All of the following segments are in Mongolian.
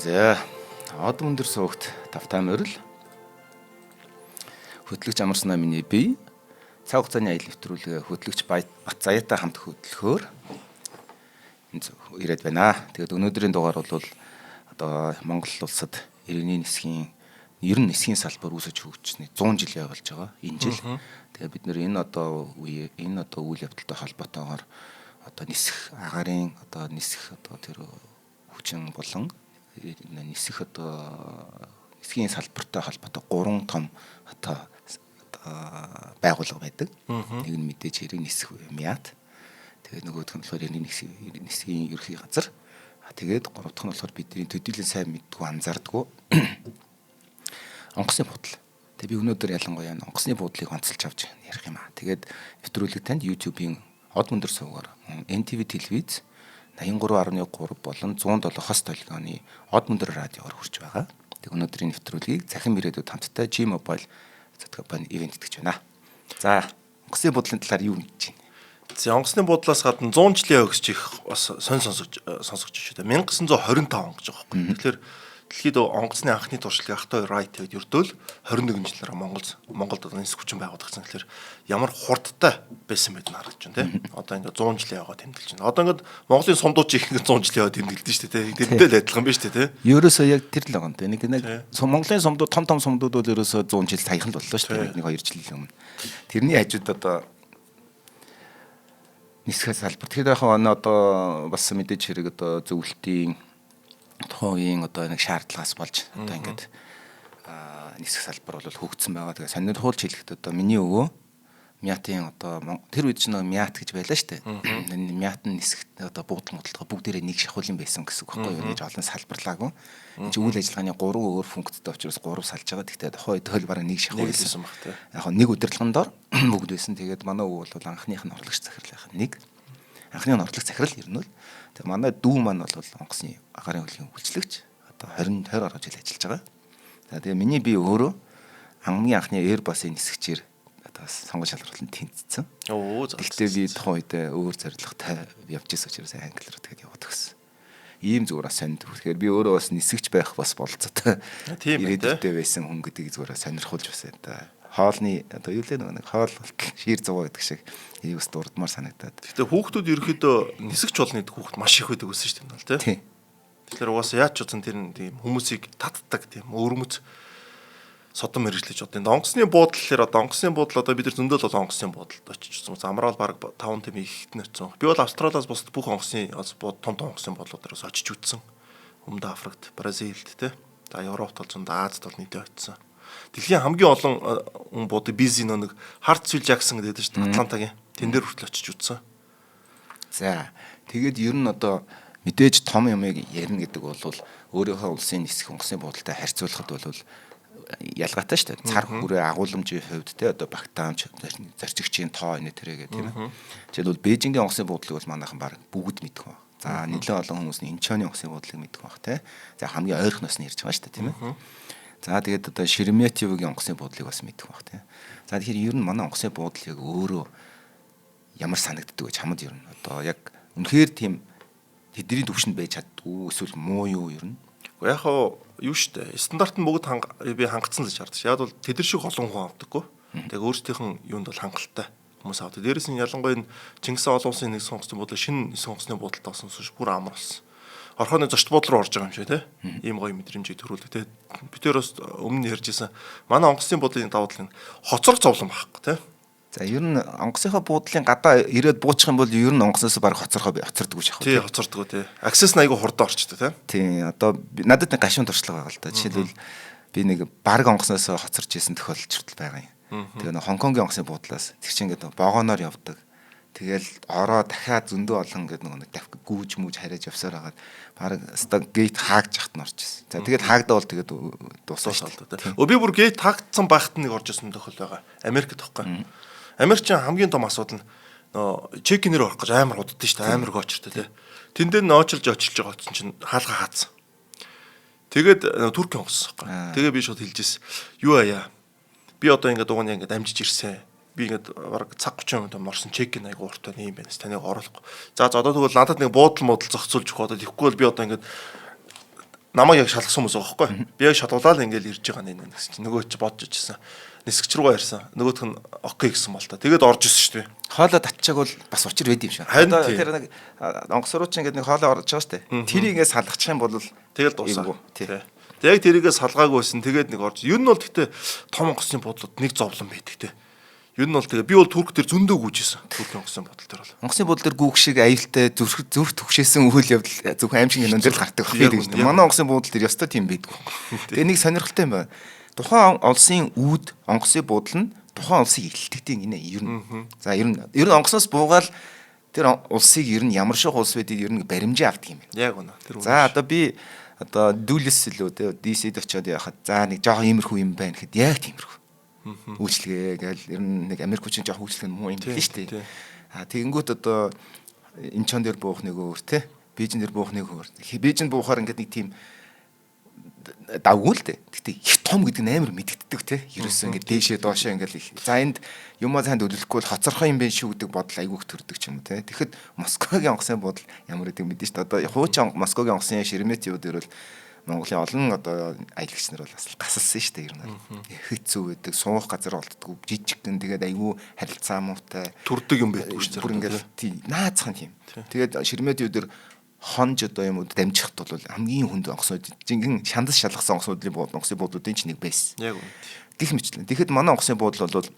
За, од өндөр суугт тавтай морил хөтлөгч амарснаа миний бие цаг хугацааны аялал нэвтрүүлгээ хөтлөгч Бат Заяатай хамт хөтлөхөөр ирээд байна. Тэгээд өнөөдрийн дугаар бол одоо Монгол улсад иргэний нисхийн ер нь нисхийн салбар үүсэж хөгжсөний 100 жил болж байгаа энэ жил. Тэгээд бид нэр энэ одоо үе энэ одоо үйл явдалтай холбоотойгоор одоо нисэх агаарын одоо нисэх одоо тэр хүчин болон нисэх одоо нисхийн салбартай холбоотой гурван том одоо байгууллага байдаг. Нэг нь мэдээж хэрэг нисэх МИАТ. Тэгээд нөгөөх нь болохоор нисхийн ерөнхий газар. Тэгээд гурав дахь нь болохоор бидний төдийлөн сайн мэддэггүй, анзаардаггүй онгоцны буудлын. Тэгээд би өнөөдөр ялангуяа онгоцны буудлыг онцолж авч ярих юм аа. Тэгээд нэвтрүүлэг танд YouTube-ийн од мөндөр сувгаар NTV телевиз 83.3 болон 107 хос толгойн од мөндөр радиогоор хүрч байгаа. Тэг өнөөдрийн нэвтрүүлгийг захин ирээдүйд хамттай G Mobile компани ивент итгэж байна. За, онгоцны буудлын талаар юу мэдэж байна? За, онгоцны буудлаас гадна 100 жилийн өгсч их бас сонь сонсогч шүү дээ. 1925 он гэж байгаа байхгүй. Тэгэхээр дэлхийд онгоцны анхны туршлагыг Ахтай Райт гэдэг ердөөл 21 жилээр Монголд одоо нисэх хүчин байгуулагдсан. Тэгэхээр ямар хурдтай байсан байд нь харагдаж байна, тийм. Одоо ингээд 100 жилийн яваа тэмдэглэж байна. Одоо ингээд Монголын сумдууд их ингээд 100 жилийн яваа тэмдэглэдэг шүү дээ, тийм. Тэрнтэй л адилхан биш үү, тийм. Ерөөсөө яг тэр л байгаа юм. Нэг нэг Монголын сумдууд, том том сумдууд бол ерөөсөө 100 жил саяхан л боллоо шүү дээ. 1 2 жилийн өмнө. Тэрний хажууд одоо нисэх салбар. Тэгэхээр яг одоо бас мэдээж хэрэг одоо зөвлөлтийн тухайн үеийн одоо нэг шаардлагаас болж одоо ингээд нисэх салбар бол хөгжсөн байгаа. Тэгээ сонирхуулж хэлэхэд одоо миний өвөө МИАТ-ын одоо тэр үед ч нөө МИАТ гэж байлаа шүү дээ. МИАТ нь нисэх одоо буудлын муудалгаа бүгдээрээ нэг шахуулын байсан гэсэн үг байхгүй юу? Ингэж олон салбарлаагүй. Энэ чинь үйл ажиллагааны гурван өөр функцтэй учраас гурав салж байгаа. Гэхдээ тухайн үед хөл бараг нэг шахуул байсан баг тий. Яг нэг удирдлагын дор бүгд байсан. Тэгээд манай өвөө бол анхных нь орлогч захирлынх нь нэг. Анхны нь орлогч захирал ер нь л. Тэгээ манай дүү маань бол онгоцны агаарын хөлгийн үйлчлэгч одоо 20 20 гаруй жил ажиллаж байгаа. За, тэгээ миний би өөрөө хамгийн анхны Airbus-ын нисгчээр одоо сонгон шалралтанд тэнцсэн. Оо за. Гэхдээ би тухайн үед өөр зорилготой явж исэн учраас англи руу тэгээд яваад өгсөн. Ийм зүгээр бас сонд. Тэгэхээр би өөрөө бас нисгч байх бас болцоотой. Ирээдүйдээ байсан хүн гэдгийг зүгээр сонирхуулж бас одоо хоолны одоо юу лээ нэг хоол болтол шир зугаа гэдэг шиг энийг бас дурдмаар санагдаад. Гэхдээ хүүхдүүд ерөөхдөө нисгч болно гэдэг хүүхд маш их байдаг байсан шүү дээ, тийм. Тэгэхээр угаасаа яаж ч утсан тэр тийм хүмүүсийг татдаг тийм өвөрмөц содон мэрэгжлэж одоо энэ онгоцны буудлаар одоо онгоцны буудлал одоо бид нар зөндөл бол онгоцны буудалд очижсэн. Замраал баг 5 тэм ихт нь очсон. Би бол Австралиас бусад бүх онгоцны том том онгоцны буудлуудаар бас очиж үзсэн. Өмнөд Африкт, Бразилд тий. За, Европт бол зөндөө, Азид бол нийтээ очсон. Дэлхийн хамгийн олон хүн буудаг бизи нэг Хартсвилл Жаксон гэдэг шүү дээ, Атлантагийн. Тэн дээр хүртэл очиж үзсэн. За, тэгээд ер нь одоо мэдээж том юмыг ярина гэдэг бол өөрийнхөө улсын нисэх онгоцны буудалтай харьцуулахад бол ялгаатай шүү дээ. Цар хүрээ агуулмжийн хувьд те одоо багтаамж, зорчигчийн тоо энэ тэрэ гэх тийм ээ. Жишээлбэл, Бээжингийн онгоцны буудлыг бол манайхан баг бүгд мэдэх баг. За, нэлээд олон хүмүүс нь Инчоны онгоцны буудлыг мэдэх баг те. За, хамгийн ойрхоноос нь ярьж байгаа шүү дээ, тийм ээ. За, тэгээд одоо Шереметьевогийн онгоцны буудлыг бас мэдэх баг те. За, тэгэхээр ер нь манай онгоцны буудлыг өөрөө ямар санагддаг вэ чамд ер нь? Одоо яг үнэхээр тийм тэдний төвшөнд байж чаддгүй эсвэл муу юу ер нь? Яг хаа юу штэ, стандарт нь бүгд би хангацсан л гэж хардаг. Яг бол тэдэр шиг олон хүн авдаггүй. Тэгээ өөрсдийнх нь юунд бол хангалттай хүмүүс авдаг. Дээрээс нь ялангуяа энэ Чингис олон улсын нэгдсэн онгоцны буудлын шинэ нэгдсэн онгоцны буудалд болсон сүш бүр амар болсон. Орхооны зочд буудлын руу орж байгаа юм шиг те. Ийм гоё мэдрэмжийг төрүүлдэг те. Би тэр бас өмнө ярьж исэн. Манай онгоцны буудлын давуу тал нь хоцрох зовлон байхгүй те. За, ер нь онгоцынхоо буудлын гадаа ирээд буучих юм бол ер нь онгоцноос баг хоцорхоо хоцордгоо шахав. Тий, хоцордгоо тий. Аксес нь айгу хурдан орчдөг тий. Тий, одоо надад нэг гашуун туршлага байгаа л да. Жишээлбэл, би нэг баг онгоцноос хоцорч исэн тохиолдол хүртэл байгаа юм. Тэгээ нэг Хонконгийн онгоцны буудлаас тэр чинь ингээд вогоноор явдаг. Тэгэл ороо дахиад зөндөө олон ингээд нэг давх гүүж мүж хариж явсаар хагаад баг өстой gate хаагдж хахт нь орж ирсэн. За, тэгэл хаагдаа бол тэгээд дууссан шүү дээ. Өө, би бүр gate хаагдсан байхад нэг орж ирсэн тохиол байгаа. Америкт тоххой. Америк чинь хамгийн том асуудал нь нөө check-in-ээр орох гэж амар удадсан шүү дээ. Амар гоочртой тий. Тэн дээр ноочилж очилж байгаа утсан чинь хаалга хаацсан. Тэгээд Туркийн онгоц байхгүй. Тэгээ би шууд хэлжээс. Юу аяа. Би одоо ингээд дугууны ингээд амжиж ирсэн. Би ингээд бараг цаг 30 минут өмнө орсон, check-in айгу уртаа юм байна. Таныг оруулахгүй. За за, одоо тэгвэл надад нэг буудал модал зохицуулж өгөх одоо тэгэхгүй бол би одоо ингээд Намайг яг шалгасан хүмүүс байгаа байхгүй. Би яг шалгуулаад ингээл ирж байгаа нэ гэсэн чинь нөгөө чи бодож ижсэн. Нисгч руугаа ярьсан. Нөгөөх нь okay гэсэн бол та. Тэгээд орж ирсэн шүү дээ. Хоолой татчааг бол бас учир байд юм шиг. Одоо тэр нэг онгоц руу чи ингээд нэг хоолой орж байгаа шүү дээ. Тэрийг ингээд салгачих юм бол тэгэл дуусаа. Тий. Яг тэрийгээ салгаагүй байсан. Тэгээд нэг орж. Ер нь бол гэхдээ том онгоцны буудлууд нэг зовлон байдаг те. Ер нь бол тэгээ би бол Турк дээр зөндөө гүйжсэн. Туркийн онгоцны буудал дээр бол. Онгоцны буудал дээр гүүх шиг аюултай зүрх зүрх түгшээсэн үйл явдал зөвхөн аим шиг кинон дээр л гардаг байх гэж. Манай онгоцны буудал дээр ёстой тийм байдгүй. Тэгээ нэг сонирхолтой юм байна. Тухайн улсын үүд онгоцны буудал нь тухайн улсыг илтгэдэг гинэ ер нь. За ер нь онгоцноос буугаал тэр улсыг ер нь ямар шиг улс байдгийг ер нь баримжаа авдаг юм байна. Яг үнэ. Тэр үнэ. За одоо би одоо Дүлс илүү те DC-д очиод яхад за нэг жоохон иймэрхүү юм байна гэхэд яг тиймэрхүү. Үйлчлэгээ гээл ер нь нэг Америкчийн жоохон үйлчлэг нь муу юм биш үү? А тэгэнгүүт одоо Инчон дээр буух нэг өөр те Бээжин дээр буух нэг өөр. Бээжинд буухаар ингээд нэг тийм давгүй л дээ. Гэтэ их том гэдэг нь амар мэдэгддэг те. Ерөөсөө ингээд дээшээ доошоо ингээд их. За энд юмаа сайн төлөвлөхгүй бол хоцорхон юм байна шүү гэдэг бодол айгүйх төрдөг ч юм уу те. Тэгэхэд Москвагийн онгоцны буудал ямар гэдэг мэдэн шүү дээ. Одоо хуучин Москвагийн онгоцны Шереметьево дээр бол Монголын олон одоо аялагч нар бол бас гасалсан шүү дээ ер нь. Хэцүү байдаг, суух газар олддоггүй, жижигхэн тэгээд айгүй харилцаа муутай. Төрдөг юм байдгүй шүү дээ. Бүр ингээд тийм наацхан тийм. Тэгээд Шереметьево дээр хонж одоо юм уу дамжихт бол хамгийн хүнд онгоцнууд жинхэнэ шандас шалгасан онгоцнуудын буудал онгоцны буудлуудын ч нэг байсан. Яг үнэ. Гэх мэтлэн. Тэгэхэд манай онгоцны буудал бол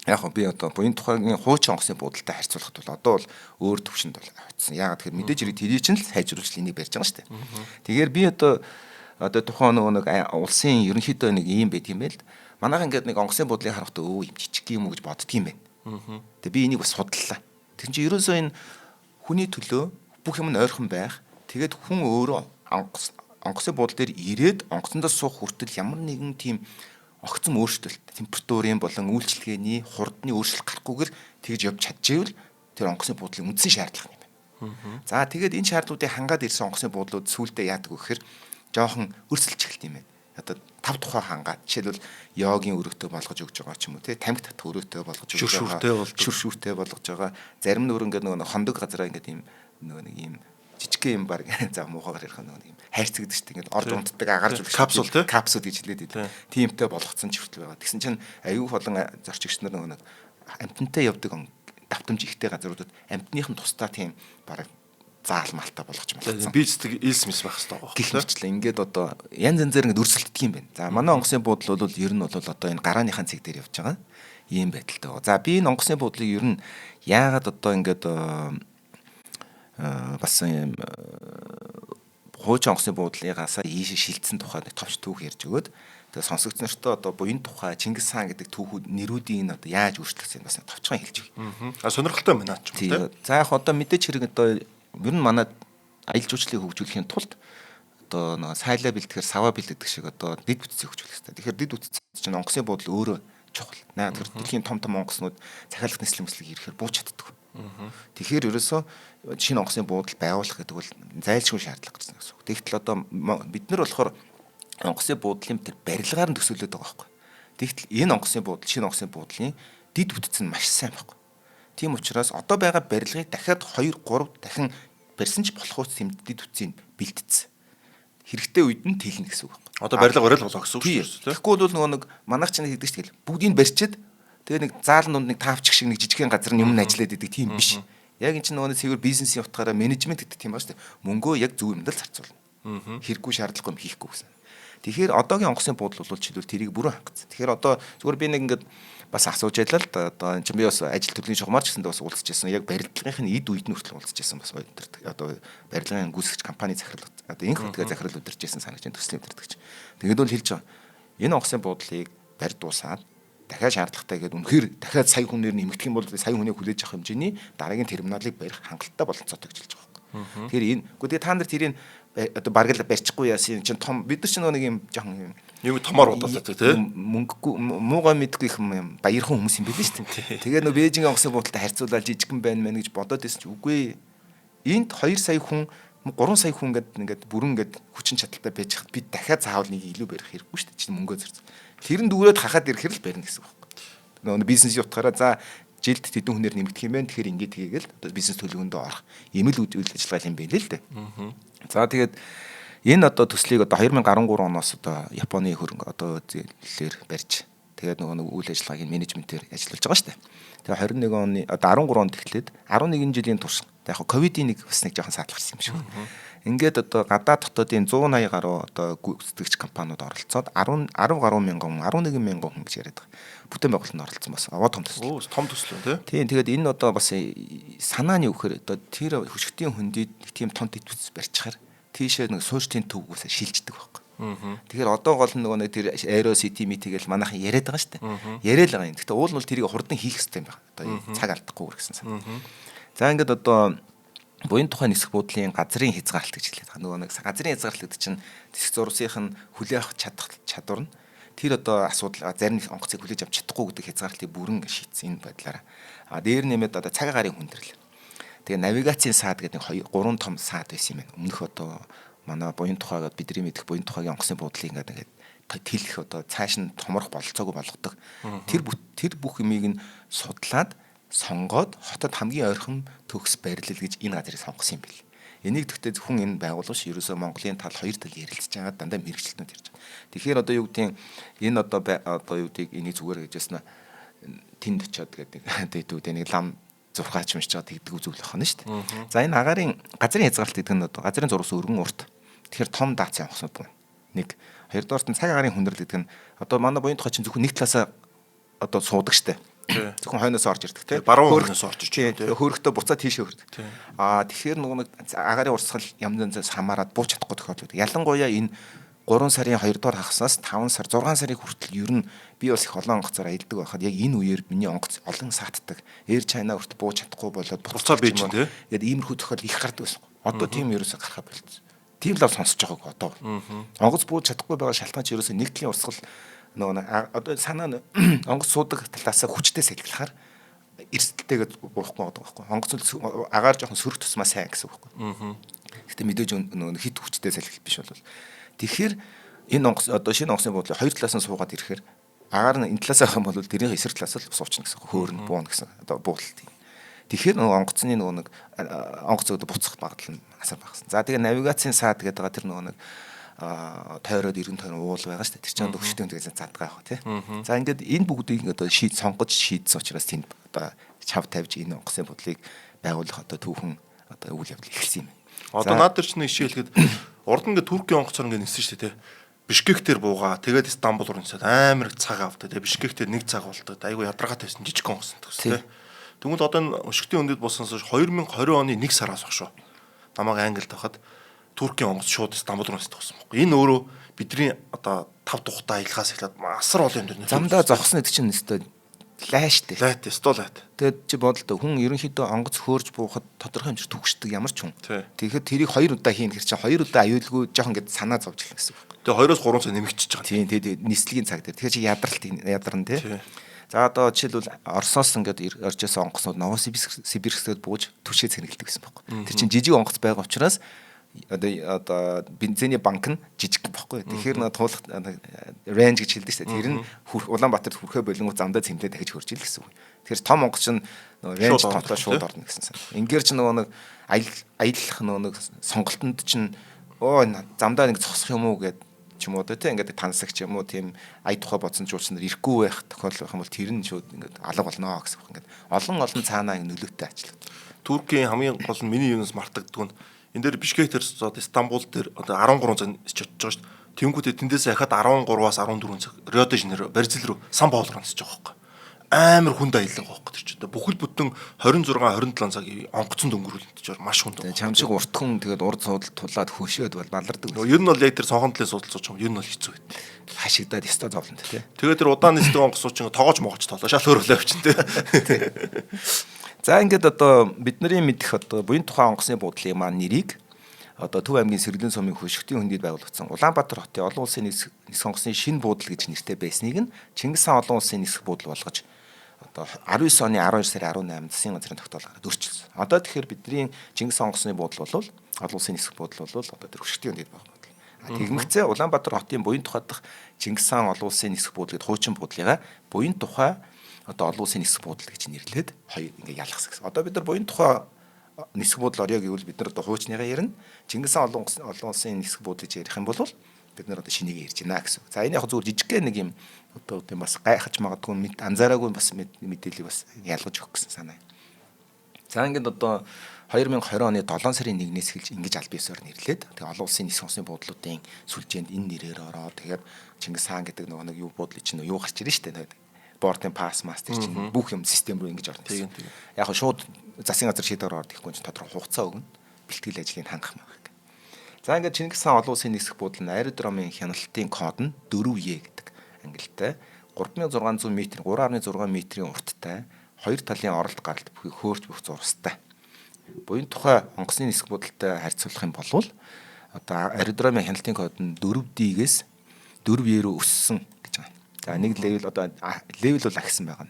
яг би одоо буян тухайгийн хуучин онгоцны буудалтай харьцуулахад бол одоо бол өөр төвшөнд бол очсон. Яагаад тэгэхээр мэдээж хэрэг тэрий чинь л сайжруулж энийг барьж байгаа шүү дээ. Тэгэхээр би одоо тухайн нөгөө нэг улсын ерөнхийдөө нэг ийм байт юм байл. Манайхан ингээд нэг онгоцны буудлыг харахад өө юм жижиг юм уу гэж боддөг юм байна. Тэгээ би энийг бас судлаа. Тэгсэн чинь ерөөсөө энэ хүний төлөө бүх юм нь ойрхон байх. Тэгээд хүн өөрөө онгоцны буудал дээр ирээд онгоцондоо суух хүртэл ямар нэгэн тийм огцом өөрчлөлт, температурын болон үйлчилгээний хурдны өөрчлөлт гарахгүйгээр тэгж явж чадчихвэл тэр онгоцны буудлын үндсэн шаардлага юм байна. За тэгээд энэ шаардлагуудыг хангаад ирсэн онгоцны буудлууд сүүлдээ яадаг вэ гэхээр жоохон өрсөлдөж эхэлт юм байна. Одоо тав тухай хангаад жишээлбэл йогийн өрөөтэй болгож өгч байгаа ч юм уу тий тамхи татах өрөөтэй болгож өгч байгаа, шүр шүртэй болгож байгаа. Зарим нь өөр ингээд нөгөө хондог газараа ингээд ийм нөгөө нэг ийм жижигхэн юм баг за муухайгаар ярих нөгөө нэг юм хайрцагдаг шүү дээ. Ингээд орж унтдаг агарж капсул тий капсул гэж хэлээд идэв. Тиймтэй болгоцсон ч хүртэл байгаа. Тэгсэн чинь аюу болон зорчигч нар нөгөө нэг амтантай явдаг давтамж ихтэй газруудад амтных нь тусдаа тийм баг заалмалтай болгож малцсан. Бизнестэй элс мис байх хэрэгтэй байгаа. Гэх мэтлээ ингээд одоо янз янзаар ингээд өрсөлддөг юм байна. За манай онгоцны буудал бол ер нь бол одоо энэ гарааныхаа цэг дээр явж байгаа ийм байдалтай байгаа. За би энэ онгоцны буудлыг ер нь яагаад одоо ингээд бас юм хуучин онгоцны буудлыгаасаа ийшээ шилжсэн тухай нэг товч түүх ярьж өгөөд тэгээ сонсогч нартай одоо буян тухай Чингис хаан гэдэг түүхүүд нэрүүдийн одоо яаж өөрчлөгдсөн бас товчхон хэлж өгье. А сонирхолтой юм байна ч юм тийм. За яг одоо мэдээч хэрэг одоо ер нь манай аялал жуулчлалыг хөгжүүлэхийн тулд одоо нэг сайлаа бэлтгэхэр саваа бэлтгэдэг шиг одоо дэд бүтцийг хөгжүүлэх хэрэгтэй. Тэгэхээр дэд бүтц чинь онгоцны буудал өөрөө чухал. Наа тэр дэлхийн том том онгоцнууд захиалах нислэг мэслэг ирэхээр бууч чаддаг. Тэгэхээр ерөөсөө шинэ онгоцны буудал байгуулах гэдэг бол зайлшгүй шаардлага гарсан гэсэн үг. Тэгтэл одоо бид нар болохоор онгоцны буудлын тэр барилгаар нь төсөөлөд байгаа байхгүй. Тэгтэл энэ онгоцны буудал шинэ онгоцны буудлын дэд бүтц нь маш сайн байхгүй. Тийм учраас одоо байгаа барилгыг дахиад 2 3 дахин барьсан ч болох үс тийм дэд бүтцийг бэлтцсэн. Хэрэгтэй үед нь тэлнэ гэсэн үг байхгүй. Одоо барилга барил болоо гэсэн үг шүү дээ. Тэгэхгүй бол нөгөө нэг манайх ч нэг хийдэг шүү дээ. Бүгдийг барьчиад тэгээ нэг заалан дунд нэг таавчих шиг нэг жижигхэн газар нь юм ажиллаад идэг тийм биш. Яг энэ чинь нөгөө цэвэр бизнесийн утгаараа менежмент гэдэг тийм ба шүү дээ. Мөнгөө яг зөв юмд л зарцуулна. Хэрэггүй шаардлагагүй юм хийхгүй гэсэн. Тэгэхээр одоогийн онгоцны буудал бол жишээлбэл тэрийг бүрэн хангацсан. Тэгэхээр одоо зүгээр би нэг ингээд бас асууж байлаа л да. Одоо энэ чинь би бас ажил төрлийн шугамар ч гэсэндээ бас уулзч байсан. Яг барилгынх нь эд үед нь хүртэл уулзч байсан бас одоо барилгын гүйцэтгэгч компани захирал одоо инх хөтгээ захирал удирж байсан санагч төслийн удирдагч. Тэгээд бол хэлж байгаа. Энэ онгоцны буудлыг барь дуусаад дахиад шаардлагатай гэдэг үнэхээр дахиад сая хүнээр нэмэгдэх юм бол сая хүнийг хүлээж авах хэмжээний дараагийн терминалыг барих хангалттай бололцоотой гэж хэлж байгаа байхгүй. Тэгэхээр энэ үгүй тэгээ та нар тэрийг одоо бараг л барьчихгүй яасан чинь том бид нар ч нэг юм жоохон юм томоор бодоод тий мөнгөгүй муугаа мэдгүй их юм баярхан хүмүүс юм билээ шүү дээ. Тэгээ нөө Бээжингийн онгоцны буудалтай харьцуулаад жижигхэн байна мэн гэж бодоод байсан чи үгүй. Энд 2 сая хүн 3 сая хүн ингээд бүрэн ингээд хүчин чадалтай байж хад би дахиад заавал нэг илүү барих хэрэггүй шүү дээ. Чинь мөнгөө зарц. Тэр нь дүүрээд хахад ирэхэр л барина гэсэн үг байхгүй. Нөгөө бизнесийн утгаараа за жилд тэдэн хүнээр нэмэгдэх юм байна. Тэгэхээр ингээд тэгээгээл одоо бизнес төлөвөндөө орох ийм л үйл ажиллагаа юм байна л дээ. За тэгээд Энэ одоо төслийг одоо 2013 оноос одоо Японы хөрөнгө одоо зээлээр барьж тэгээд нөгөө нэг үйл ажиллагааг менежментээр ажиллуулж байгаа шүү дээ. Тэгээ 21 оны одоо 13 онд эхлээд 11 жилийн турш яг ковидын нэг бас нэг жоохон саатал гарсан юм шиг байна. Ингээд одоо гадаад дотоодын 180 гаруй одоо гүйцэтгэгч компаниуд оролцоод 10 10 гаруй мянган 11 мянган хүн гэж яриад байгаа. Бүтээн байгуулалтанд оролцсон бас аваа том төсөл. Оо том төсөл үү те. Тийм, тэгээд энэ одоо бас санааны үхээр одоо тэр хөшигтийн хөндид тийм том тэтгэвч барьчихаар тийшээ нэг суурьтын төвгөөсөө шилждэг байхгүй. Тэгэхээр одоо гол нь нөгөө нэг тэр Aero City meet тэгэл манайхан яриад байгаа шүү дээ. Яриад байгаа юм. Гэхдээ уул нь бол тэрийг хурдан хийх хэрэгтэй юм байна. Одоо цаг алдахгүй гэсэн санаа. За ингээд одоо буян тухайн нисэх буудлын газрын хязгаарлалт гэж хэлээд байгаа. Нөгөө нэг газрын хязгаарлалт гэдэг чинь нисэх зурсынх нь хүлээх авах чадах чадвар нь тэр одоо асуудал зарим онгоцыг хүлээж авч чадахгүй гэдэг хязгаарлалтыг бүрэн шийдсэн энэ байдлаараа. А дээр нэмээд одоо цаг агаарын хүндрэл. Тэгээ навигацийн саад гэдэг нэг 2 3 том саад байсан юм байна. Өмнөх одоо манай буян тухайгаад бидний мэдэх буян тухайгийн онгоцны буудлыг ингээд тэлэх одоо цааш нь томрох бололцоогүй болгодог. Тэр бүх юмыг нь судлаад сонгоод хотод хамгийн ойрхон төгс барилал гэж энэ газрыг сонгосон юм бэл. Энийг тэгтээ зөвхөн энэ байгууллага ш ерөөсөө Монголын тал хоёр тал ярилцж байгаа дандаа мэрэгчлэтнүүд ярьж байгаа. Тэгэхээр одоо юу гэдгийг энэ одоо одоо юу гэдгийг энийг зүгээр гэж ясна тэнд очиод гэдэг гэдэг нэг лам зурхаач юмшиж байгаа тэгдэг зүйл байна шүү дээ. За энэ агаарын газрын хязгаарлалт гэдэг нь одоо газрын зурвас өргөн урт. Тэгэхээр том даацын онгоцнууд байна. Нэг хоёрдугаарт нь цаг агаарын хүндрэл гэдэг нь одоо манай буян тухай чинь зөвхөн нэг талаасаа одоо суудаг штэ. Зөвхөн хойноос орж ирдэг тий. Баруун хойноос орж ирж тий. Хөөрөхтөө буцаа тийшээ хөрдөг. Аа тэгэхээр нөгөө нэг агаарын урсгал янз янзаас хамаарат бууч чадахгүй тохиолдол. Ялангуяа энэ 3 сарын 2 дугаар хагаснаас 5 сар 6 сарын хүртэл ер нь би бас их олон онгоцоор аялдаг байхад яг энэ үеэр миний онгоц олон саатдаг. Air China хүртэл бууж чадахгүй болоод буцаа бийж тий. Тэгээд иймэрхүү тохиолдол их гардаг байсан. Одоо тийм ерөөсө гарахаа болцсон. Тийм лав сонсож байгааг одоо. Онгоц бууж чадахгүй байгаа шалтгаан чи ерөөсө нэг талын урсгал нөгөө одоо санаа нь онгоц суудаг талаас хүчтэй сэлгэлэхээр эрсдэлтэйгээ буухгүй байгаа байхгүй. Онгоц агаар жоохон сөрөг тусмаа сайн гэсэн үг байхгүй. Гэтэ мэдээж нөгөө хит хүчтэй сэлгэлт биш бол. Тэгэхээр энэ онгоц одоо шинэ онгоцны буудлын хоёр талаас нь суугаад ирэхээр агаар нь энэ талаас авах юм бол тэрийн эсрэг талаас л суучна гэсэн. Хөөрн буuna гэсэн одоо буудалт юм. Тэгэхээр нөгөө онгоцны нөгөө нэг онгоц одоо буцах магадлал нь асар багасна. За тэгээ навигацийн саад гэдэг байгаа тэр нөгөө нэг тойроод эргэн тойрон уул байгаа шүү дээ. Тэр чинь хөштэй тэгээ задгаа явах тий. За ингээд энэ бүгдийг одоо шийд сонгож шийдсэн учраас тэнд одоо чав тавьж энэ онгоцны буудлыг байгуулах одоо түүхэн одоо үйл явдал эхэлсэн юм. Одоо наад дээр чинь нэг жишээ хэлэхэд урд ингээд Туркийн онгоцоор ингээд ниссэн шүү дээ тий. Бишкек дээр буугаа тэгээд Стамбул руу нисээд амар их цаг авдаг тий. Бишкек дээр нэг цаг болдог. Айгу ядаргаатай байсан жижиг онгоц гэсэн тий. Тэгмэл одоо энэ өшигтийн өндөд бууснаас 2020 оны 1 сараас хойш намайг Англид байхад Туркийн онгоц шууд Стамбул руу нисдэг болсон байхгүй. Энэ өөрөө бидний одоо 5 тухтай аялахаас эхлээд асар олон юм дээр замдаа зогсно гэдэг чинь өстой лайштэй. Лайт, өстой лайт. Тэгээд чи бодлоо хүн ерөнхийдөө онгоц хөөрж буухад тодорхой хэмжээнд түгшдэг ямар ч хүн. Тэгэхээр тэрийг хоёр удаа хийн гэхэр чи хоёр удаа аюулгүй жоохон ингээд санаа зовж эхэлнэ гэсэн үг. Тэгээ 2-оос 3 цаг нэмэгдчихэж байгаа. Тийм, тэгээд нислэгийн цаг дээр. Тэгэхээр чи ядралт ядарна тий. За одоо жишээлбэл Оросоос ингээд орж исэн онгоцнууд Новосибирскээд бууж түшээ цэнгэлдэг гэсэн байхгүй. Тэр чинь жижиг онгоц байгаа учраас одоо бензиний банк нь жижиг байхгүй. Тэгэхээр нэг туулах range гэж хэлдэг шүү дээ. Тэр нь Улаанбаатарт хүрэхэ болонгууд замдаа цэмлээ дахиж хөрж ил гэсэн үг. Тэгэхээр том онгоц чинь нөгөө range томтой шууд орно гэсэн сан. Ингээр чинь нөгөө нэг аялах нөгөө нэг сонголтонд чинь оо замдаа нэг зогсох юм уу гэд ч юм уу тий ингээд тансаг ч юм уу тийм ая тухай бодсон жуулчнаар ирэхгүй байх тохиолдол байх юм бол тэр нь шууд ингээд алга болно гэсэн үг. Ингээд олон олон цаанаа нөлөөтэй ажиллах. Туркийн хамгийн гол нь миний юунаас мартагддаг нь энэ дээр Бишкек дээр зод Стамбул дээр одоо 13 цаг нисч очиж байгаа шүү дээ. Тэнгүүтээ тэндээс ахад 13-аас 14 цаг Рио де Жанейро, Бразил руу, Сан Пауло руу нисэж байгаа байхгүй. Амар хүнд аялал байгаа байхгүй тэр чинь. Бүхэл бүтэн 26 27 цаг онгоцонд өнгөрүүлнэ чинь маш хүнд. Чам шиг урт хүн тэгээд урд суудал тулаад хөшөөд бол балардаг. Ер нь бол яг тэр сонхон талын суудал сууч юм. Ер нь бол хэцүү байт. Хашигдаад ёстой зовлон тий. Тэгээд тэр удаан нисдэг онгоц сууч тогоож могоч тоолоо. Шал өөр болоо явчин тий. За ингээд одоо бидний мэдэх одоо буян тухайн онгоцны буудлын маань нэрийг одоо Төв аймгийн Сэргэлэн сумын хөшигтийн хөндийд байгуулагдсан Улаанбаатар хотын олон улсын нисэх онгоцны шинэ буудал гэж нэртэй байсныг нь Чингис хаан олон улсын нисэх буудал болгож одоо 19 оны 12 сарын 18-нд засгийн газрын тогтоол гаргаад өөрчилсөн. Одоо тэгэхээр бидний Чингис хаан онгоцны буудал бол олон улсын нисэх буудал бол одоо тэр хөшигтийн хөндийд байгаа буудал. Тэгмэгцээ Улаанбаатар хотын буян тухай дахь Чингис хаан олон улсын нисэх буудал гэдэг хуучин буудлыгаа буян тухай одоо олон улсын нисэх буудал гэж нэрлээд хоёр ингээ ялгасан гэсэн. Одоо бид нар буян тухай нисэх буудал орё гэвэл бид нар одоо хуучныгаа ярина. Чингис хаан олон улсын нисэх буудал гэж ярих юм бол бид нар одоо шинийг ярьж байна гэсэн. За энэ яг зүгээр жижигхэн нэг юм одоо тийм бас гайхаж магадгүй анзаараагүй бас мэдээллийг бас ялгаж өгөх гэсэн санаа. За ингээд одоо 2020 оны 7 сарын 1-ээс эхэлж ингэж аль биесээр нэрлээд тэгээ олон улсын нисэх онгоцны буудлуудын сүлжээнд энэ нэрээр ороод тэгээд Чингис хаан гэдэг нөгөө нэг юу буудлын чинь юу гарч ирнэ шүү дээ. Boarding pass master чинь бүх юм систем рүү ингэж орно. Яг хөө шууд засгийн газар шийдвэр ороод ирэхгүй чинь тодорхой хугацаа өгнө. Бэлтгэл ажлыг хангах мах. За ингээд Чингис хаан олон улсын нисэх буудал нь аэродромын хяналтын код нь 4E гэдэг ангилалтай 3600 м 3.6 метрийн урттай хоёр талын оролт гаралт бүхий хөөрч бүх зурстай. Буян тухай онгоцны нисэх буудалтай харьцуулах юм бол одоо аэродромын хяналтын код нь 4D-гээс 4E рүү өссөн гэж байгаа. За нэг level одоо level бол ахисан байгаа.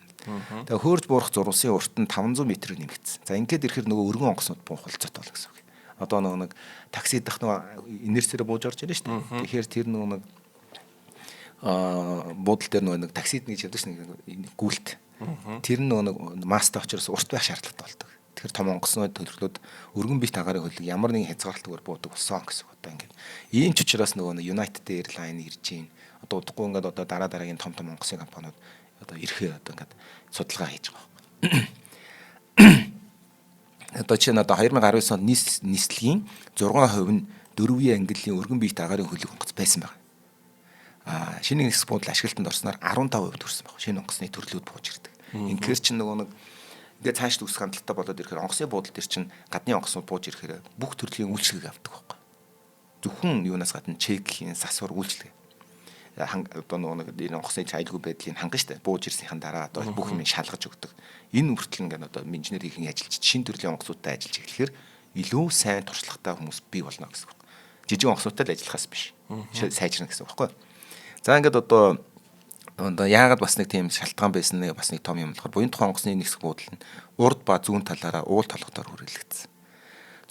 Тэгээ хөөрж буурах зурвасын урт нь 500 м-ээр нэмэгдсэн. За ингээд ирэхээр нөгөө өргөн онгоцнууд буух болцоотой бол гэсэн үг. Одоо нөгөө нэг такси дах нөгөө инерцээр бууж орж ирнэ шүү дээ. Тэгэхээр тэр нөгөө нэг буудал дээр нөгөө нэг таксид нэг явдаг шин нэг гүйлт. Тэр нь нөгөө нэг маста учраас урт байх шаардлагатай болдог. Тэгэхээр том онгоцнууд төлөрлөөд өргөн биет агаарын хөлөг ямар нэгэн хязгаарлалтгаар буудаг болсон гэсэн үг. Одоо ингээд ийм ч учраас нөгөө United Airlines ирж гин. Одоо удахгүй ингээд одоо дараа дараагийн том том онгоцны компаниуд одоо ирэхээ одоо ингээд судалгаа хийж байгаа байхгүй. Одоо чинь одоо 2019 онд нислэгийн 6% нь 4-ийн ангиллын өргөн биет агаарын хөлөг онгоц байсан байна. Шинэ нисэх буудал ашиглалтанд орсноор 15% төрсөн баг. Шинэ онгоцны төрлүүд бууж ирдэг. Инхээр чинь нөгөө нэг ингээд цааш үүсэх хандлагатай болоод ирэхээр онгоцны буудал дээр чинь гадны онгоцнууд бууж ирэхээр бүх төрлийн үйлчилгээг авдаг байхгүй. Зөвхөн юунаас гадна чекхийн сасвар үйлчилгээ. Одоо нөгөө нэг энэ онгоцны аюулгүй байдлыг хангана штэ. Бууж ирсэнийхэн дараа одоо бүх юм шалгаж өгдөг. Энэ хүртэл ингээд одоо инженер хийхэн ажиллаж шинэ төрлийн онгоцуудтай ажиллаж эхлэхээр илүү сайн туршлагатай хүмүүс бий болно гэсэн үг. Жижиг онгоцнуудтай л ажиллахаас биш. Сайжирна гэсэн үг байхгүй. За ингээд одоо яагаад бас нэг тийм шалтгаан байсан нэг бас нэг том юм болохоор буян тухайн онгоцны нисэх буудал нь урд ба зүүн талаараа уул толгодоор хүрээлэгдсэн.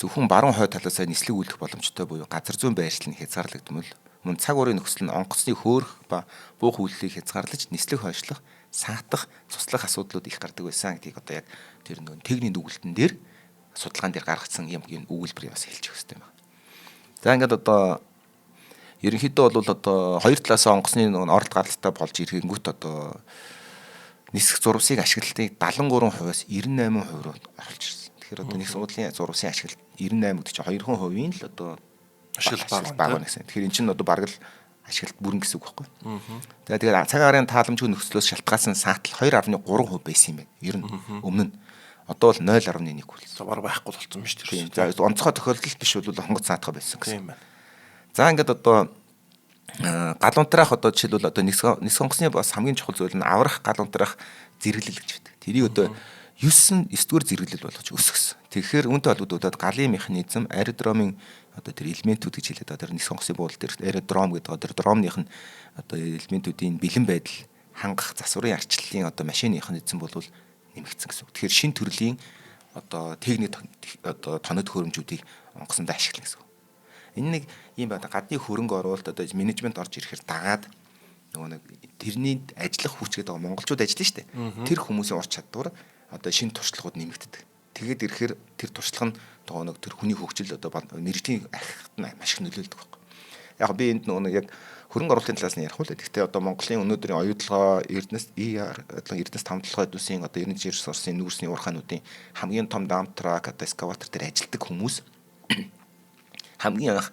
Зөвхөн баруун хойд талаасаа нислэг үлдэх боломжтой буюу газар зүүн байршил нь хязгаарлагдмал мөн цаг уурын нөхцөл нь онгоцны хөөрөх ба буух үйлдэлийг хязгаарлаж нислэг хойшлох, саатах, цуслах асуудлууд их гардаг байсан гэдгийг одоо яг тэр нөгөө техникийн дүгэлтэн дээр судалгаан дээр гаргацсан юм өгүүлбэрийг бас хэлж өгөх хэрэгтэй байна. За ингээд одоо ерөнхийдөө бол одоо хоёр талаас онгоцны нөгөө оролт гаралтай болж ирэнгүүт одоо нисэх зурвасыг ашиглалтыг 73%-аас 98% руу оруулж ирсэн. Тэгэхээр одоо нисэх буудлын зурвасын ашиглалт 98 гэдэг чинь 2% л одоо ашиглалт бага гэсэн. Тэгэхээр эн чинь одоо бараг л ашиглалт бүрэн гэсэн үг байхгүй. Тэгээд цаг агаарын тааламжгүй нөхцлөөс шалтгаалсан саатал 2.3% байсан юм байна. Ер нь өмнө нь одоо бол 0.1 болсон. Бараг байхгүй болсон юм шүү дээ. За онцгой тохиолдол биш бол онгоц саатах байсан гэсэн. Тийм байна. За ингээд одоо гал унтраах одоо жишээлбэл одоо нисэх онгоцны бас хамгийн чухал зүйл нь аврах гал унтраах зэрэглэл гэж байдаг. Тэрийг одоо 9 9-р зэрэглэл болгож өсгөсөн. Тэгэхээр үүнтэй холбогдуулаад галын механизм, аэродромын одоо тэр элементүүд гэж хэлээд байгаа. Тэр нисэх онгоцны буудал дээр аэродром гэдэг одоо тэр дромных нь одоо элементүүдийн бэлэн байдал хангах засварын арчлалын одоо машины механизм бол нэмэгдсэн гэсэн үг. Тэгэхээр шин төрлийн одоо техник одоо тоног төхөөрөмжүүдийг онгоцонд ашиглана гэсэн үг. Энэ нэг ийм байна. Гадны хөрөнгө оруулалт одоо менежмент орж ирэхээр дагаад нөгөө нэг тэрний ажиллах хүч гэдэг монголчууд ажиллана шүү дээ. Тэр хүмүүсийн ур чадвар одоо шинэ туршлагууд нэмэгддэг. Тэгээд ирэхээр тэр туршлага нь нөгөө нэг тэр хүний хөгжил одоо мэрэгжлийн архит нь маш их нөлөөлдөг байхгүй. Яг би энд нөгөө нэг яг хөрөнгө оруулалтын талаас нь ярих уу. Гэхдээ одоо Монголын өнөөдрийн оюутлогоо Эрдэнэс ER одоо Эрдэнэс 5 толгой эднүсийн одоо 90 ресурсын нүүрсний уурхаануудын хамгийн том dump truck одоо эскаватор дээр ажилладаг хүмүүс хамгийн анх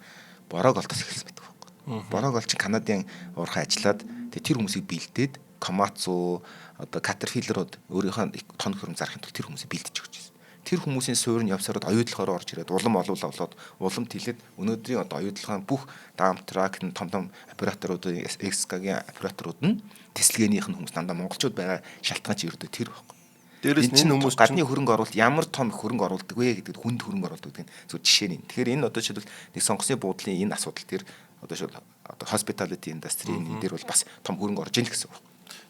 бороог олдос эхэлсэн байдаг байхгүй. Бороог ол чинь Канадын уурхай ажиллаад тэр хүмүүсийг бэлдээд Komatsu одоо Caterpillar-ууд өөрийнхөө тон хөрөм зарахын тулд тэр хүмүүсийг бэлдэж өгч байсан. Тэр хүмүүсийн суурь нь явсараад оюутлогоор орж ирээд улам олуул олоод улам тэлээд өнөөдрийн одоо оюутлогын бүх dump truck том том операторууд XK-гийн операторууд нь тэслэгээнийх нь хүмүүс дандаа монголчууд байгаа шалтгаан чи ердөө тэр байхгүй. Дээрээс нь энэ хүмүүс гадны хөрөнгө оруулалт ямар том хөрөнгө оруулдаг вэ гэдэг хүнд хөрөнгө оруулалт гэдэг нь зөв жишээ нь. Тэгэхээр энэ одоо жишээлбэл нэг сонгоцны буудлын энэ асуудал дээр одоо жишээл одоо hospitality industry энэ дээр бол бас том хөрөнгө орж ийн л гэсэн үг.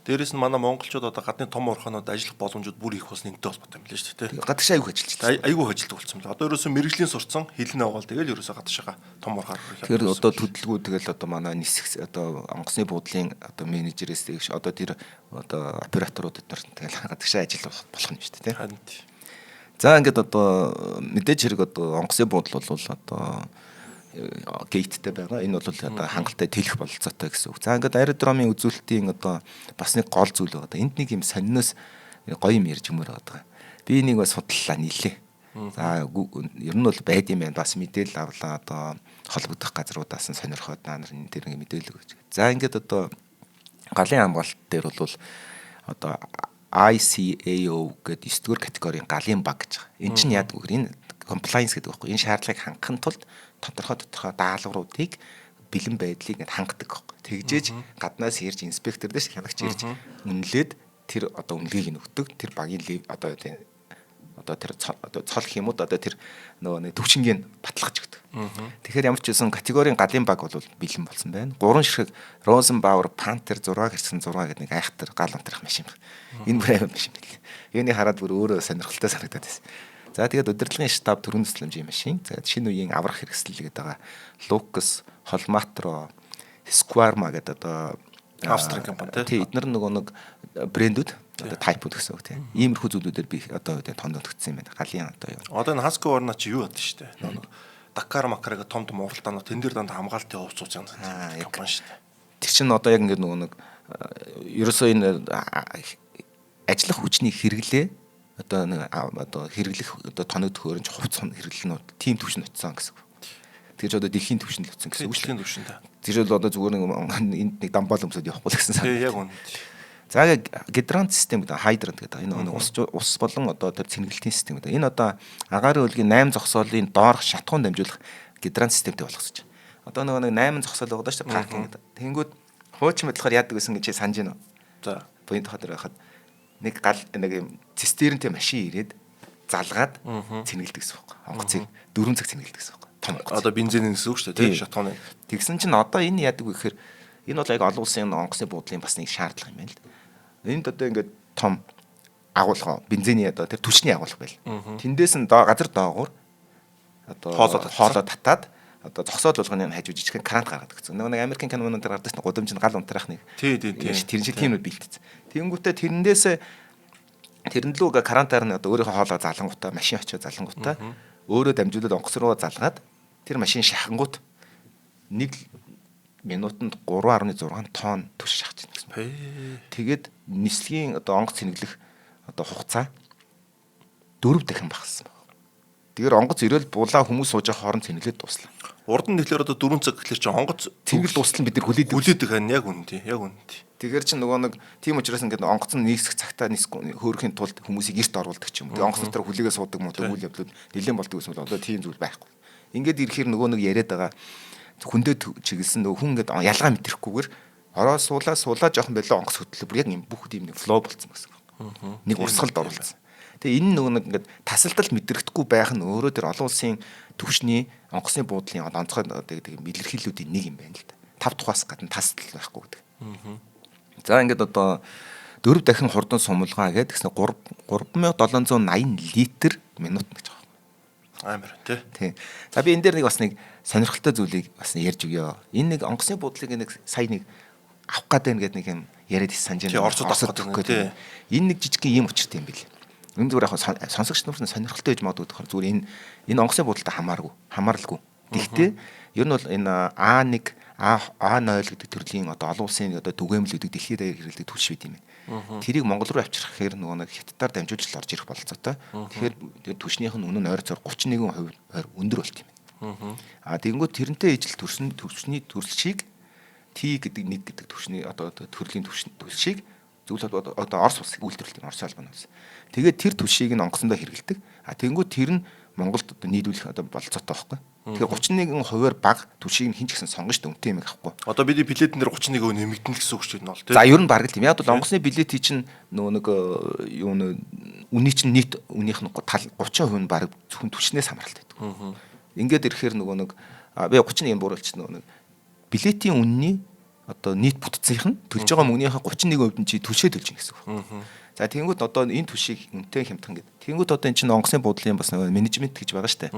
Дээрээс нь манай монголчууд одоо гадны том уурхаанууд ажиллах боломжууд бүр их болсон энэтэй холбоотой юм лээ шүү дээ. Гадагшаа айгүй ажиллаж байна. Айгүй ажилладаг болсон юм лээ. Одоо ерөөсөө мэрэгжлийн сурцсан хилнэ аваад тэгэл ерөөсөө гадагшаага том уурхаар. Тэгэхээр одоо хөдөлгүү тэгэл одоо манай нисэх одоо онгоцны буудлын одоо менежерээс тэгш одоо тэр одоо операторууд эднэр тэгэл гадагшаа ажиллах болох юм шүү дээ. Харин. За ингээд одоо мэдээж хэрэг одоо онгоцны буудал бол одоо gate тэй байгаа. Энэ бол одоо хангалттай тэлэх бололцоотой гэсэн үг. За ингээд аэродромын үзүүлэлтийн одоо бас нэг гол зүйл байгаа. Энд нэг юм сониноос гоё юм ярьж өгмөр байгаа. Би энийг бас судлалаа нийлээ. За ер нь бол байд юм байна. Бас мэдээлэл авлаа, одоо холбогдох газруудаас нь сонирхоод наа нар энэ тэр ингэ мэдээлэл өгч. За ингээд одоо галын хамгаалалт дээр бол одоо ICAO гэдэг 9 дугаар категорийн галын баг гэж байгаа. Энэ чинь яадаг вэ гэхээр энэ compliance гэдэг байхгүй. Энэ шаардлагыг хангахын тулд тодорхой тодорхой даалгавруудыг, бэлэн байдлыг ингээд хангадаг байхгүй. Тэгжээж гаднаас ирж инспектор дэш хянагч ирж үнэлээд тэр одоо үнэлгээг нь өгдөг. Тэр багийн одоо одоо тэр одоо цол гэх юм уу, одоо тэр нөгөө нэг төвчнгийн баталгаж өгдөг. Тэгэхээр ямар ч байсан категорийн галын баг бол бэлэн болсон байна. Гурван ширхэг Rosenbauer Panther 6 хэрсэн 6 гэдэг нэг айхтар гал унтрах машин байна. Энэ бүр амар машин байл. Юуны хараад бүр өөрөө сонирхолтой санагдаад байсан. За тэгээд удирдлагын штаб, түрүүн төсөлмжийн машин. За шинэ үеийн аврах хэрэгсэл гэдэг байгаа. Lucas, Holmatro, Squarma гэдэг одоо Австрийн компани. Тий, эдгээр нөгөө нэг брэндүүд, одоо type ууд гэсэн үг тий. Иймэрхүү зүйлүүдээр би одоо тонд тогтсон юм байна. Галын одоо юу. Одоо энэ Husqvarna чи юу бод шүү дээ. Нөгөө Дакар Макарыг том том уралдаанууд тэн дээр дандаа хамгаалтын хувцас янз янз компани шүү дээ. Тэр чинь одоо яг ингээд нөгөө нэг ерөөсөө энэ ажиллах хүчний хэрэглээ, одоо нэг одоо хэрэглэх одоо тоног төхөөрөмж, хувцас хэрэглэл нь тийм түвшинд очсон гэсэн үг. Тэр ч одоо дэлхийн түвшинд очсон гэсэн үг шүү дээ. Дэлхийн түвшинд. Тэр л одоо зүгээр нэг энд нэг дамбал өмсөд явахгүй л гэсэн сан. Тийм, яг үнэ. За гидрант систем гэдэг, hydrant гэдэг. Энэ ус ус болон одоо тэр цэнгэлтийн систем гэдэг. Энэ одоо агаарын өлгийн 8 зогсоолын доорх шатхуун дамжуулах гидрант системтэй болгосон чинь. Одоо нөгөө нэг 8 зогсоол байгаа шүү дээ, паркинг гэдэг. Тэнгүүд хуучин байдлаар яадаг гэсэн гэж санаж байна уу? За. Буян тухай дээр байхад нэг гал нэг юм цистернтэй машин ирээд залгаад цэнгэлдэг гэсэн үг. Онгоцыг 4 цаг цэнгэлдэг гэсэн үг. Том онгоц. Одоо бензин гэсэн үг шүү дээ, тийм, шатхууны. Тэгсэн чинь одоо энэ яадаг вэ гэхээр энэ бол яг олон улсын онгоцны буудлын бас нэг шаардлага юм байна л да. Энд одоо ингээд том агуулга, бензиний одоо тэр түлшний агуулга байл. Тэндээс нь газар доогуур одоо хоолоо татаад одоо зогсоол болгоны хажуу жижигхэн крант гаргадаг гэсэн. Нөгөө нэг Америкийн кинонууд дээр гардаг шин, гудамж нь гал унтраах нэг. Тий, тий, тий. Тэр шиг тиймүүд бэлтцсэн. Тэнгүүтээ тэрнээс тэрэн лүү карантаар нь одоо өөрийнхөө хоолоо залангуудаа, машин очиод залангуудаа өөрөө дамжуулаад онгоц руу залгаад тэр машин шахангууд нэг минутанд 3.6 тонн түш шахаж байна гэсэн. Тэгээд нислэгийн одоо онгоц цэнэглэх одоо хугацаа 4 дахин багассан байна. Тэгэхээр онгоц ирэл булаа хүмүүс сууж байгаа хооронд цэнэглээд дуслаа. Урд нь тэгэхээр одоо 4 цаг гэхэлэр чи онгоц цэнгэл дуслал бид нар хүлээдэг. Хүлээдэг хань, яг үнэ тий. Яг үнэ тий. Тэгэхээр чи нөгөө нэг тийм учраас ингээд онгоц нь нийсэх цагтаа нисэх хөөрхийн тулд хүмүүсийг эрт оруулдаг ч юм уу. Тэгээ онгоц дотор хүлээгээ суудаг мод үйл явдлууд нэлээд болдог гэсэн бол одоо тийм зүйл байхгүй. Ингээд ирэхээр нөгөө нэг яриад байгаа хүндэд чиглэсэн нөгөө хүн ингээд ялгаа мэдрэхгүйгээр ороо суулаа суулаа жоохон байлаа, онгоц хөтлөө, бүр яг юм бүх тийм нэг flow болцсон гэсэн. Нэг урсгалд оруулсан. Тэгээ энэ нөгөө нэг ингээд тасалдал мэдрэхдэггүй байх нь өөрөө тэр олон улсын түвшний онгоцны буудлын онцгой гэдэг илэрхийллүүдийн нэг юм байна л да. Тав тухаас гадна тасалдал байхгүй гэдэг. За ингээд одоо 4 дахин хурдан сумлгаа гэдэг тэгсэн 3780 литр минут гэж байгаа. Амар тий. Тий. За би энэ дээр нэг бас нэг сонирхолтой зүйлийг бас ярьж өгье. Энэ нэг онгоцны буудлыг нэг сая нэг авах гээд байна гэдэг нэг юм яриад их санаж байна. Оросод авах гэдэг. Энэ нэг жижигхэн юм учиртай юм бил. Энэ зүгээр яг сонсогч нар сонирхолтой гэж магадгүй, болохоор зүгээр энэ онгоцны буудалтай хамааргүй, хамааралгүй. Гэхдээ ер нь бол энэ А1, А А0 гэдэг төрлийн одоо олон улсын одоо түгээмлүүдийг дэлхийд даяар хэрэглэдэг түлш байт юм байна. Тэрийг Монгол руу авчрах гэхээр нөгөө нэг хятадаар дамжуулж л орж ирэх бололцоотой. Тэгэхээр тэр түлшнийх нь үнэ нь ойр зур 31% өндөр болт юм байна. А тэгэнгүүт тэрнтэй ижил төрсөн түлшний төрөлшийг T гэдэг нэг гэдэг түвшний одоо төрлийн түлшийг зүйл одоо Орос улс үйлдвэрлэдэг, Орос холбооны улс. Тэгээд тэр түлшийг нь онгоцондоо хэрэглэдэг. А тэгэнгүүт тэр нь Монголд одоо нийлүүлэх одоо бололцоотой байхгүй. Тэгэхээр 31%-аар бага түлшийг нь хэн ч гэсэн сонгоно шүү дээ, үнэтэй юм авахгүй. Одоо бидний билетэн дээр 31% нэмэгдэнэ гэсэн үг шүү дээ бол тий. За ер нь бараг л тийм. Яг бол онгоцны билетийн чинь нөгөө нэг юу нэ үний чинь нийт үнийх нь тал 30% нь бараг зөвхөн түлшнээс хамааралтай байдаг. Ингээд ирэхээр нөгөө нэг би 31 бууралч нөгөө нэг билетийн үнний одоо нийт бүтцийнх нь төлж байгаа мөнгөнийхөө 31% нь чи түлшээ төлж гин гэсэн үг. За тэгэнгүүт одоо энэ түлшийг үнэтэй хямдхан гэдэг. Тэгэнгүүт одоо энэ чинь онгоцны буудлын бас нөгөө менежмент гэж байгаа шүү дээ.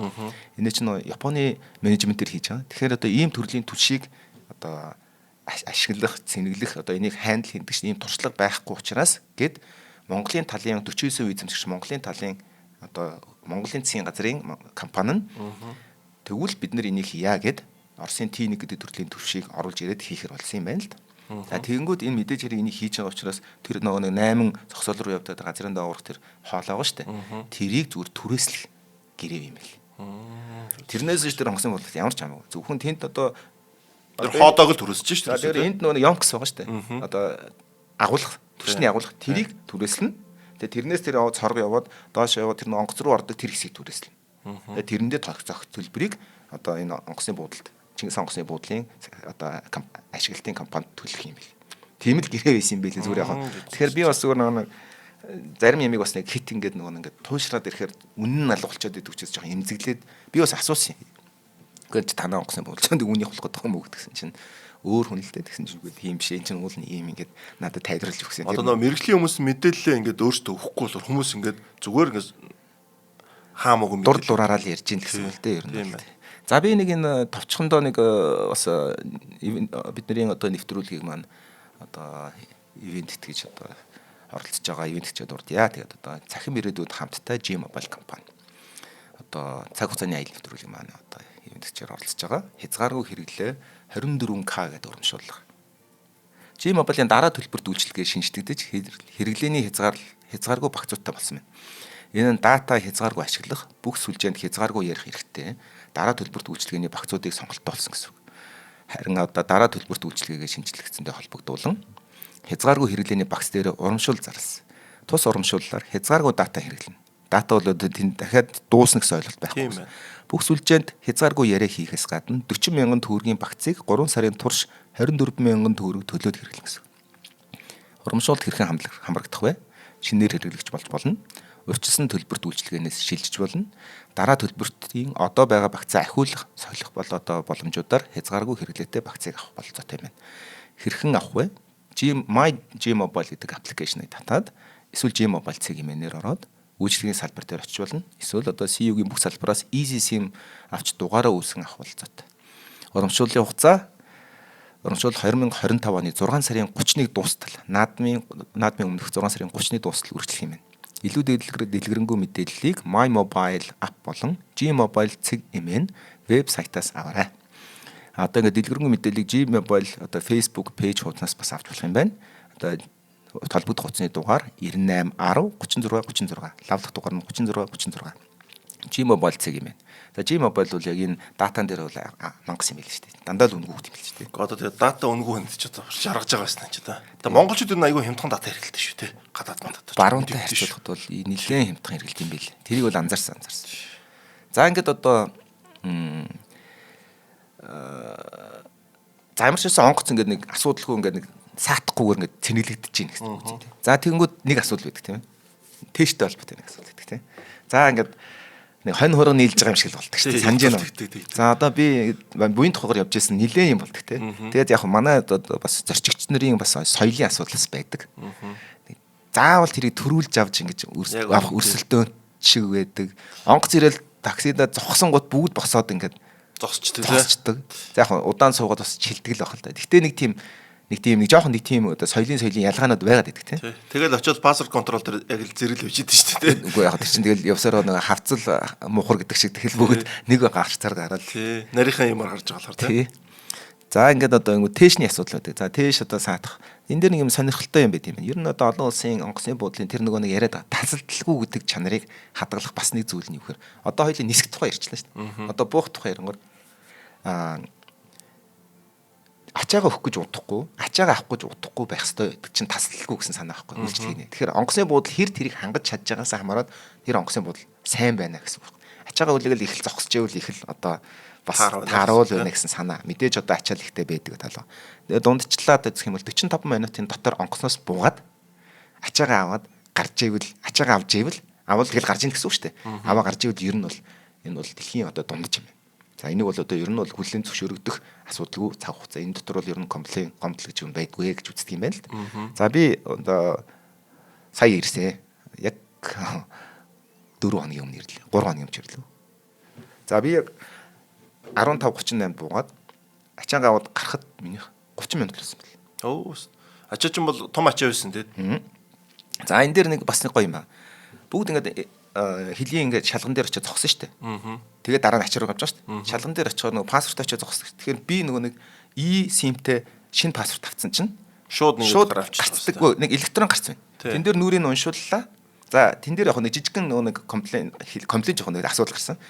Энэ чинь Японы менежментээр хийж байгаа. Тэгэхээр одоо ийм төрлийн түлшийг одоо ашиглах, цэнэглэх, одоо энийг handle хийдэг чинь ийм туршлага байхгүй учраас гэд Монголын талын 49% эзэмшигч Монголын талын Одоо Монголын засгийн газрын компани нь тэгвэл бид нар энийг хийя гэд Оросын T1 гэдэг төрлийн төвшийг оруулж ирээд хийхэр болсон юм байна л да. За тэгэнгүүт энэ мэдээж хэрэг энийг хийж байгаа учраас тэр нөгөө нэг 8 зогсоол руу явдаг газрын доогуурх тэр хоол байгаа шүү дээ. Тэрийг зүгээр түрээслэх гэрээ юм байл. Тэрнээс ч тэр онгоцны буудлын ямар ч хамаагүй. Зөвхөн тэнд одоо тэр хоолоог л түрээсэж шүү дээ. Тэр энд нөгөө ёнкс байгаа шүү дээ. Одоо агуулах, түвшний агуулах тэрийг түрээслэнэ. Тэгээ тэрнээс тэр цорго яваад доош яваад тэр онгоц руу ордог тэр хэсгийг түрээслэнэ. Тэгээ тэрэндээ тогтцох төлбөрийг одоо энэ онгоцны буудалд Чингис онгоцны буудлын одоо ашиглалтын компанид төлөх юм бэл. Тийм л гэрээ байсан юм бэлээ зүгээр яг. Тэгэхээр би бас зүгээр нэг зарим ямиг бас нэг хит ингээд нөгөө ингээд туйшраад ирэхээр үнэн нь алга болчиход идэв учраас жоохон эмзэглээд би бас асуусан юм. Гэхдээ танаа онгоцны буудлын үүнийх болох гэдэг юм уу гэсэн чинь өөр хүн л дээ тэгсэн чинь үгүй тийм биш энэ чинь уул нь ийм ингээд надад тайлбарлаж өгсөн. Одоо нөгөө мэрэгжлийн хүмүүс мэдээлэлээ ингээд өөрсдөө өгөхгүй болохоор хүмүүс ингээд зүгээр ингээд хаамаагүй мэдээлэл дураараа л ярьж ийн гэсэн үг л дээ ер нь. За би нэг энэ товчхондоо нэг бас бидний одоо нэвтрүүлгийг маань одоо ивент гэж одоо оролцож байгаа ивент гэж дурдъя. Тэгээд одоо цахим ирээдүйд хамттай G Mobile компани одоо цаг хугацааны аялал нэвтрүүлэг маань одоо ивент гэжээр оролцож байгаа. Хязгааргүй хэрэглээ 24К гэдэг урамшуулга. G Mobile-ын дараа төлбөрт үйлчилгээ шинжлэгдэж хэрэглээний хязгааргүй багцуудтай болсон байна. Энэ нь дата хязгааргүй ашиглах, бүх сүлжээнд хязгааргүй ярих хэрэгтэй. Дараа төлбөрт үйлчилгээний багцуудыг сонголттой болсон гэсэн үг. Харин одоо дараа төлбөрт үйлчилгээгээ шинжлэгдсэнтэй холбогдуулан хязгааргүй хэрэглээний багц дээр урамшуул зарласан. Тус урамшууллаар хязгааргүй дата хэрэглэнэ. Дата бол тэнд дахиад дуусна гэсэн ойлголт байхгүй. Бүх сүлжээнд хязгааргүй яриа хийхээс гадна 40 мянган төгрөгийн багцыг 3 сарын турш 24 мянган төгрөг төлөөд хэрэглэнэ гэсэн. Урамшуулт хэрхэн хамрагдах вэ? Шинээр хэрэглэгч болж болно. Учирсан төлбөрт үйлчилгээнээс шилжиж болно. Дараа төлбөртийн одоо байгаа багцаа ахиулах, солих бол одоо боломжуудаар хязгааргүй хэрэглээтэй багцыг авах бололцоотой юм байна. Хэрхэн авах вэ? My G Mobile гэдэг аппликейшнийг татаад эсвэл G Mobile цэг имэнээр ороод үйлчилгээний салбар дээр очиж болно. Эсвэл одоо CU-гийн бүх салбараас Easy SIM авч дугаараа үүсгэн авах бололцоотой. Урамшууллын хугацаа урамшуул 2025 оны 6 сарын 31 дуустал наадмын өмнөх 6 сарын 31 дуустал үргэлжлэх юм байна. Илүү дэлгэрэнгүй мэдээллийг My Mobile app болон G Mobile цэг mn веб сайтаас аваарай. Одоо ингээд дэлгэрэнгүй мэдээллийг G Mobile одоо Facebook пэйж хуудаснаас бас авч болох юм байна. Одоо толбогдох утасны дугаар 98 10 36 36, лавлах дугаар нь 36 36. G Mobile цэг юм байна. За G Mobile бол яг энэ датан дээр бол мангас юм байл шүү дээ. Дандаа л үнэгүй юм байл шүү дээ. Одоо тэгээ дата үнэгүй хүнд ч одоо жаргаж байгаа байсан ч одоо. Одоо монголчууд энэ айгүй хямдхан дата хэрэглэдэг шүү дээ. Гадаад мандат. Баруунтай харьцуулахад бол нэлээд хямдхан хэрэглэдэг юм байл. Тэрийг бол анзаарсан. За ингээд одоо за ямар ч байсан онгоц ингээд нэг асуудалгүй ингээд нэг саатахгүйгээр ингээд цэнэглэгдэж байна гэсэн үг тийм. За тэгэнгүүт нэг асуудал байдаг тийм ээ. Тэштэй холбоотой нэг асуудал байдаг тийм. За ингээд нэг хонь хураг нийлж байгаа юм шиг л болдог шүү дээ. Санаж байна. За одоо би буян тухайгаар явж байсан нилээн юм болдог тийм. Тэгээд яг манай бас зорчигч нарын бас соёлын асуудал бас байдаг. Заавал тэрийг төрүүлж авч ингэж авах өрсөлдөөн шиг байдаг. Онгоц ирэл таксида зогсон гот бүгд босоод ингээд зогсчдаг. За яг удаан суугаад бас чилдэг л байх л да. Гэхдээ нэг тийм нэг жоохон нэг тийм одоо соёлын ялгаанууд байгаад байдаг тийм. Тэгэл очиод пассворд контрол дээр яг л зэрэг л бичээд шүү дээ. Үгүй яг тэр чинь тэгэл явсараа нэг хавцал мухар гэдэг шиг тэгэл бүгд нэг гарцаар гараад. Тий. Нарийнхаа юмар гарч байгаа болохоор тий. За ингээд одоо ингэ тээшний асуудал байдаг. За тээш одоо саатах. Энэ дээр нэг юм сонирхолтой юм байт юм байна. Ер нь одоо олон улсын онгоцны буудлын тэр нөгөө нэг яриад байгаа тасалдалгүй гэдэг чанарыг хадгалах бас нэг зүйл нь юу гэхээр одоо хоёулын нисэх тухай ярьчлаа шүү дээ. Одоо буух тухай ярингоор ачаагаа өгөх гэж удахгүй, ачаагаа авах гэж удахгүй байх ёстой гэдэг чинь тасалдалгүй гэсэн санаа байхгүй үйлчлэгээний. Тэгэхээр онгоцны буудал хэр тэрийг хангаж чадж байгаас хамаарат тэр онгоцны буудал сайн байна гэсэн үг. Ачаагаа үлээгэл их л зогсож ивэл их л одоо бас тааруул байна гэсэн санаа. Мэдээж одоо ачаал ихтэй байдаг талаа. Тэгээд дундчлаад үзэх юм бол 45 минутын дотор онгоцноос буугаад ачаагаа аваад гарч ивэл ачаагаа авч ивэл авал тэгэл гарч ийн гэсэн үг шүү дээ. Аваа гарч ивэл ер нь бол энэ бол дэлхийн одоо дундаж юм байна. За энийг бол одоо ер нь бол хүлээн зөвшөөрөгдөх асуудалгүй цаг хугацаа. Энэ дотор бол ер нь комплейн гомдол гэж юм байдгүй гэж үздэг юм байна л да. За би одоо сая ирсэн. Яг 4 хоногийн өмнө ирлээ. 3 хоногийн өмнө ирлээ. За би яг 15:38 буугаад ачаангаа аваад гарахад минийх 30 минут болсон бэл. Өө. Ачаа чинь бол том ачаа байсан тий. За энэ дээр нэг бас нэг гоё юм байна. Бүгд ингээд Хилийн ингээд шалган дээр очиж зогсон шүү дээ. Тэгээд дараа нь ачаар авч байгаа шүү дээ. Шалган дээр очихоор нөгөө паспорт очиж зогсон. Тэгэхээр би нөгөө нэг e-SIM-тэй шинэ паспорт авсан чинь шууд нэг шууд гарцдаггүй, нэг электрон гарц байна. Тэн дээр нүрийг уншууллаа. За, тэн дээр яг нэг жижигхэн нөгөө нэг complain жоох нэг асуудал гарсан.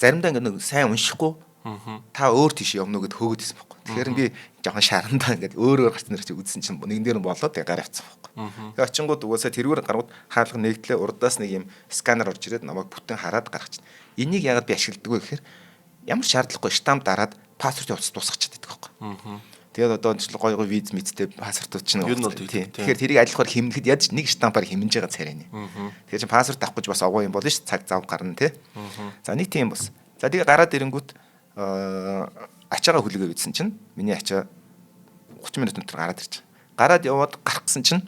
Заримдаа ингээд нэг сайн уншихгүй та өөр тийш явна уу гэд хөөгд исэн байхгүй. Тэгэхээр би жоохон шарандаа ингээд өөр өөр гарцсан нэр чи үзсэн чинь нэгэн дээр нь болоод тэгээ гар авцсан байхгүй. Тэгээ очингууд угаасаа тэрүүр гарууд хаалга нэгдлээ, урдаас нэг юм сканер орж ирээд намайг бүтэн хараад гаргачихна. Энийг яагаад би ашигладаг вэ гэхээр ямар шаардлагагүй штамп дараад паспортын утас дуусгачихад байдаг байхгүй. Тэгээд одоо жишээл гой гой виз мэдтэй паспортууд чинь тийм. Тэгэхээр тэрийг ажиллахаар хэмнэхэд ядч нэг штампаар хэмнэж байгаа царайны. Тэгэхээр чинь паспорт авах гэж бас овоо юм болно ш, цаг зав гарна тий. За, нэг тийм бас. За, тэгээ гараад ирэнгүүт ачаагаа хүлээгээ үзсэн чинь миний ачаа 30 минут дотор гараад ирж байгаа. Гараад яваад гарах гэсэн чинь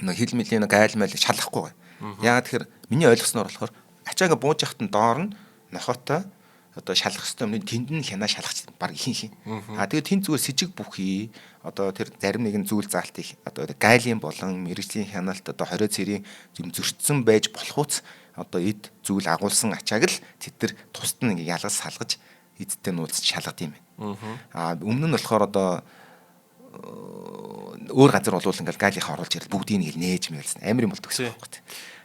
нөө хил мөлийн гайл майл шалахгүй байгаа. Яагаад тэгэхээр миний ойлгосноор болохоор ачаа ингээ бууж яхад нь доор нь нохотой одоо шалгах ёстой юмны тэнд нь хянаа шалгах баг ихэнх юм. А тэгээд тэнд зүгээр сэжиг бүхий одоо тэр зарим нэгэн зүйл заалт их одоо гайлын болон мэрэгжлийн хяналт одоо 20 цэрийн юм зөрчсөн байж болохуц одоо эд зүйл агуулсан ачааг л тэд нар тусад нь ингээ ялгаж салгаж эдтэй нууцж шалгад юм байна. А өмнө нь болохоор одоо өөр газар болвол ингээл гайлынхаа оруулж ирэл бүгдийг нэг нээж мэлсэн амар юм болдог гэсэн юм байна.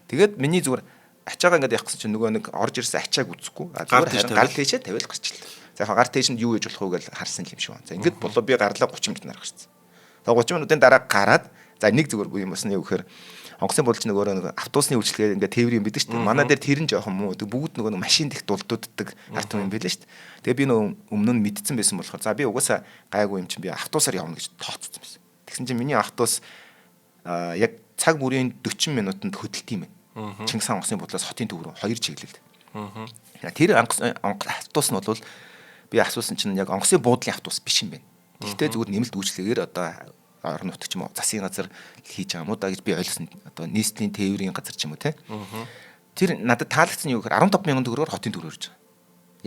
Тэгээд миний зүгээр ачаагаа ингээд явах гэсэн чинь нөгөө нэг орж ирсэн ачааг үзэхгүй. Зүгээр харин гар тийшээ тавиал гарчлаа. За яг гар тийшэнд юу хийж болох вэ гэж харсан юм шиг байна. За, ингээд болоо би гарлаа, 30 минут гарсан. За, 30 минутын дараа гараад, за, нэг зүгээр юм болсон юу гэхээр онгоцны буудал нөгөө нэг автобусны үйлчилгээ ингээд тээвэр юм байдаг шүү дээ. Манай дээр тэр нь жоохон муу. Тэг бүгд нөгөө машин дэх дулдууддаг арт юм байлээ шүү дээ. Тэгээ би нөгөө өмнө нь мэдсэн байсан болохоор за би угаасаа гайгүй юм чинь би автобусаар явна гэж тооцсон байсан. Тэгсэн чинь миний автобус яг цаг бүрийн 40 минутанд хөдөлт юм байна. Чингис хаан онгоцны буудлаас хотын төв рүү хоёр чиглэлд. Тэр автобус нь бол би асуусан чинь яг онгоцны буудлын автобус биш юм байна. Гэхдээ зүгээр нэмэлт үйлчлэгээр одоо орон нутг ч юм уу засгийн газар хийж байгаа юм уу да гэж би ойлгосон. Одоо нийслэлийн тээврийн газар ч юм уу те. Тэр надад таалагдсан юу гэхээр 15 мянган төгрөгөөр хотын төв рүү ирж байгаа.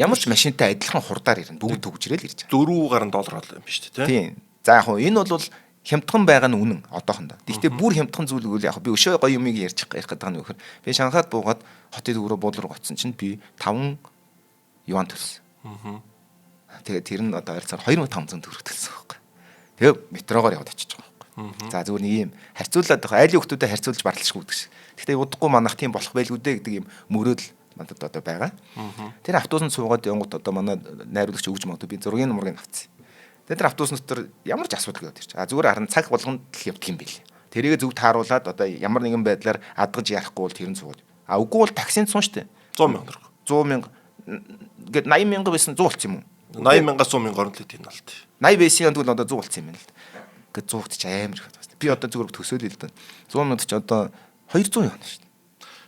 Ямар ч машинтай адилхан хурдаар ирнэ. Бүгд төгжрэл ирж байгаа. 4 гаруй доллар бол юм биш үү те. Тийм. За, яг хуу энэ бол хямдхан байгаа нь үнэн одоохондоо. Гэхдээ бүр хямдхан зүйл гэвэл яг би өшөө гоё юмыг ярьж ярих гэдэг нь юу гэхээр би Шанхайд буугаад хотын төв рүү буудлын руу очсон чинь би 5 юан төлсөн. Тэгээд тэр нь одоо ойролцоогоор 2500 төгрөг төлсөн байхгүй. Тэгээ метрогоор яваад очиж байгаа байхгүй. За, зүгээр нэг юм харьцуулаад байгаа. Айлын хүмүүстэй харьцуулж барлашгүй гэдэг шиг. Гэхдээ удахгүй манах тийм болох байлгүй дээ гэдэг юм мөрөөдөл надад одоо байгаа. Тэр автобусанд суугаад явгот одоо манай найруулагч өгж магадгүй би зургийн нумрыг авцсан. Тэгээд тэр автобус дотор ямар ч асуудалгүй яваад ирч. А зүгээр харин цаг болгонд л явдаг юм байл. Тэрийгэ зөв тааруулаад одоо ямар нэгэн байдлаар адгаж ярахгүй бол тэр нь суугаад. А үгүй бол таксинд суун штэ. 100 мянга төгрөг. 100 мянга гээд 80 мянга байсан 100 болсон юм уу? 80 мянгаас 100 мянга орон л тийм л тий. 80 байсан юм тэгвэл одоо 100 болсон юм байна л. Ингээд 100 ч амар их байна. Би одоо зүгээр төсөөлөл л дээ. 100 мянга ч одоо 200 явна штэ.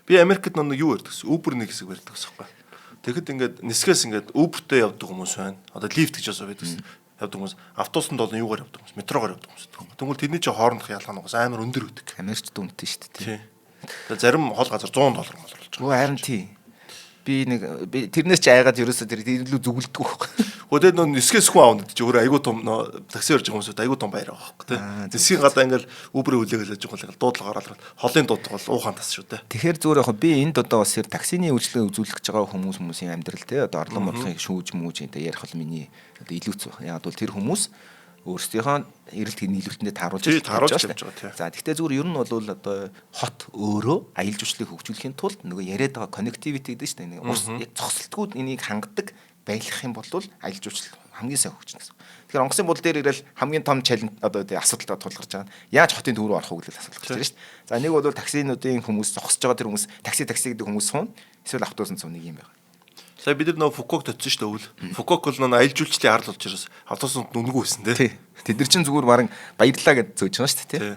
Би Америкт нэг юу ярьдаг гэсэн? Uber нэг хэсэг барьдаг гэсэн байхгүй. Тэгэхэд ингээд нисгээс ингээд Uber-тэй явдаг хүмүүс байна. Одоо Lyft гэж бас байдаг гэсэн. Явдаг хүмүүс автобусанд бол юугаар явдаг хүмүүс, метрогоор явдаг хүмүүс гэдэг. Тэгвэл тэрний чинь хоорондох ялгаа нь угаас амар өндөр өгдөг. Америкт үнэтэй шүү дээ. Тий. Тэгээ зарим хол газар 100 доллар болж байгаа. Өө харин тий. Би нэг би тэрнээс чи айгаад ерөөсөө тэр илүү зүгэлдэггүй байхгүй. Гэхдээ тэр нөө нисгээс хүн аавна гэдэг чи өөрөө айгүй том нөө такси өрж байгаа хүмүүсүүд айгүй том баяр байгаа байхгүй тий. Нисгийн гадаа ингээл Uber хүлээгээл яж байгаа л дуудлага ороод холын дуудлага бол уухан тас шүү дээ. Тэгэхээр зүгээр яг би энд одоо бас тэр таксины үйлчлэгээ үзүүлэх гэж байгаа хүмүүсийн амьдрал тий одоо орлон морлогыг шүүж мүүж энэ ярих бол миний одоо илүүц баг. Яг бол тэр хүмүүс өөрсдийнхөө эрэлт нийлүүлэлтэндээ тааруулж тааруулж явж байгаа тий. За, гэхдээ зүгээр ер нь бол одоо хот өөрөө аялал жуулчлалыг хөгжүүлэхийн тулд нөгөө яриад байгаа connectivity гэдэг чинь нэг ус яг зогсолтгүй энийг хангадаг байлгах юм бол аялал жуулчлал хамгийн сайн хөгжинэ гэсэн. Тэгэхээр онгоцны буудал дээр ирэл хамгийн том challenge одоо тий асуудалтай тулгарч байгаа нь яаж хотын төв рүү орох уу гэдэг асуудал гарч ирж шүү дээ. За, нэг бол таксинуудын хүмүүс зогсож байгаа тэр хүмүүс такси такси гэдэг хүмүүс суун эсвэл автобусанд суун нэг юм байна. Сая бид нар нөгөө Фукуокт очсон шүү дээ өвөл. Фукуок бол нөгөө аялал жуулчлалын арал болж ирээс автобусанд үнэгүй байсан тий. Тэд нар чинь зүгээр баран баярлаа гэж зөөж байгаа шүү дээ тий.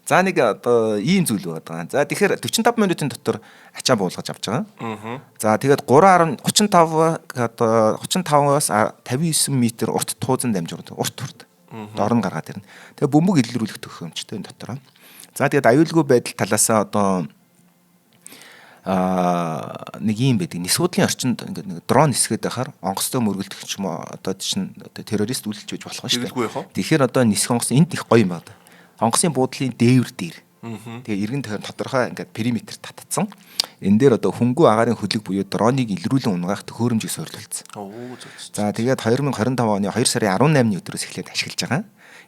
За, нэг одоо ийм зүйл байгаа. За, тэгэхээр 45 минутын дотор ачаа буулгаж авч байгаа. За, тэгээд 3.35 одоо 35-аас 59 м урт туузан дамжуур урт урт дор нь гаргаад ирнэ. Тэгээ бөмбөг илрүүлэх төхөөрөмжтэй энэ дотор. За, тэгээд аюулгүй байдал талаасаа одоо нэг юм байдаг. Нисгуудлын орчинд ингээд нэг дрон нисгээд байхаар онгоцтой мөргөлдөх ч юм уу одоо чинь одоо террорист үйлдэлж байж болох шүү дээ. Тэгэхээр одоо нисэх онгоц энд их гоё юм байна. Онгоцын буудлын дээвэр дээр Тэгээ эргэн тойрон тодорхой ингээд периметр татцсан. Энэ дээр одоо хөнгүү агаарын хөлөг буюу дроныг илрүүлэн унгаах төхөөрөмжийг суйрлуулсан. За тэгээд 2025 оны 2 сарын 18-ны өдрөөс эхлээд ашиглаж байгаа.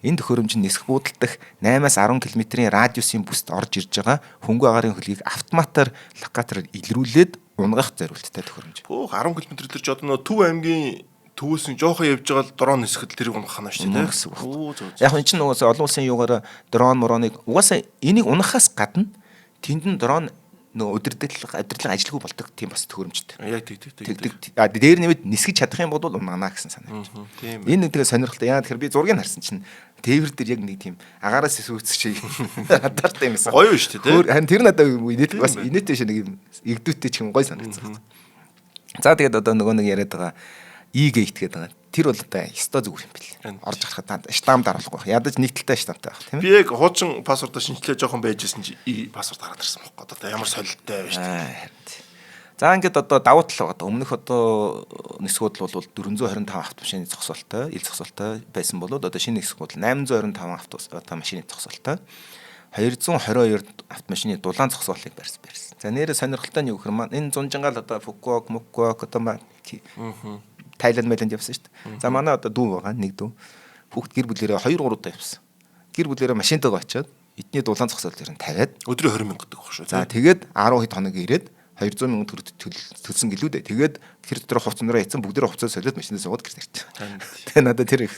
Энэ төхөөрөмж нь нисэх буудал дах 8-аас 10 км-ийн радиусын бүст орж ирж байгаа хөнгүү агаарын хөлгийг автоматар локатороор илрүүлээд унгаах зориулттай төхөөрөмж. Хөөх 10 км дээр ч одоо нөө Төв аймгийн төвөөс нь жоохон явж байгаа л дрон нисэхэд тэрийг унах хана шүү дээ. Гэсэн үг. Яг энэ чинь угаасаа олон улсын юугаар дрон мороныг угаасаа энийг унахаас гадна тэнд нь дрон нөө удирдлага ажилгүй болдог тийм бас төхөөрөмжтэй. Яг тэг. А дээр нэмээд нисгэж чадах юм бол унана гэсэн санаа. Тийм. Энэ нэг тэгээ сонирхолтой. Яа тэгэхээр би зургийг харсан чинь тээвэр дээр яг нэг тийм агаараас сүүцэх шиг радартай юм байсан. Гоё шүү дээ. Харин тэр надад инээт бас инээтэй шиг нэг юм эгдүүтэй ч юм гоё санагдсан. За тэгээд одоо нөгөө нэг яриад байгаа E-gate гэдэг байгаа. Тэр бол одоо ёстой зүгээр юм бэл. Орж гарахад штамп даруулахгүй байх. Ядаж нэг талтай штамптай байх тийм ээ. Би яг хуучин пассвортоо шинжилээ жоохон байжсэн чи E пассворт гараад ирсэн байхгүй. Одоо ямар солилттой байж тийм. За ингээд одоо давуу тал байгаа. Өмнөх одоо нисгүүдл бол 425 автомашины зогсоолтой, ил зогсоолтой байсан бол одоо шинэ нисгүүдл 825 автомашины зогсоолтой. 222 автомашины дулаан зогсоолыг барьсан. За нэрээ сонирхолтой нь юу гэхээр маань энэ зунжингаал одоо Фукуок, Мукуок одоо Тайланд мэлэнд явсан шүү дээ. За манай одоо дүү байгаа нэг дүү. Хүүхд гэр бүлээрээ 2 3 удаа явсан. Гэр бүлээрээ машинтайгаа очиод эдний дулаан зогсоол дээр нь тавиад өдрийн 20 мянга гэдэг баг шүү. За тэгээд 10 хэд хоног ирээд 200 мянга төгрөг төлсөн гэлүү дээ. Тэгээд тэр дотор хувцсан руу яцсан бүгдээрээ хувцас солиод машинаас суугаад гэрт ирчих. Тэгээ надад тэр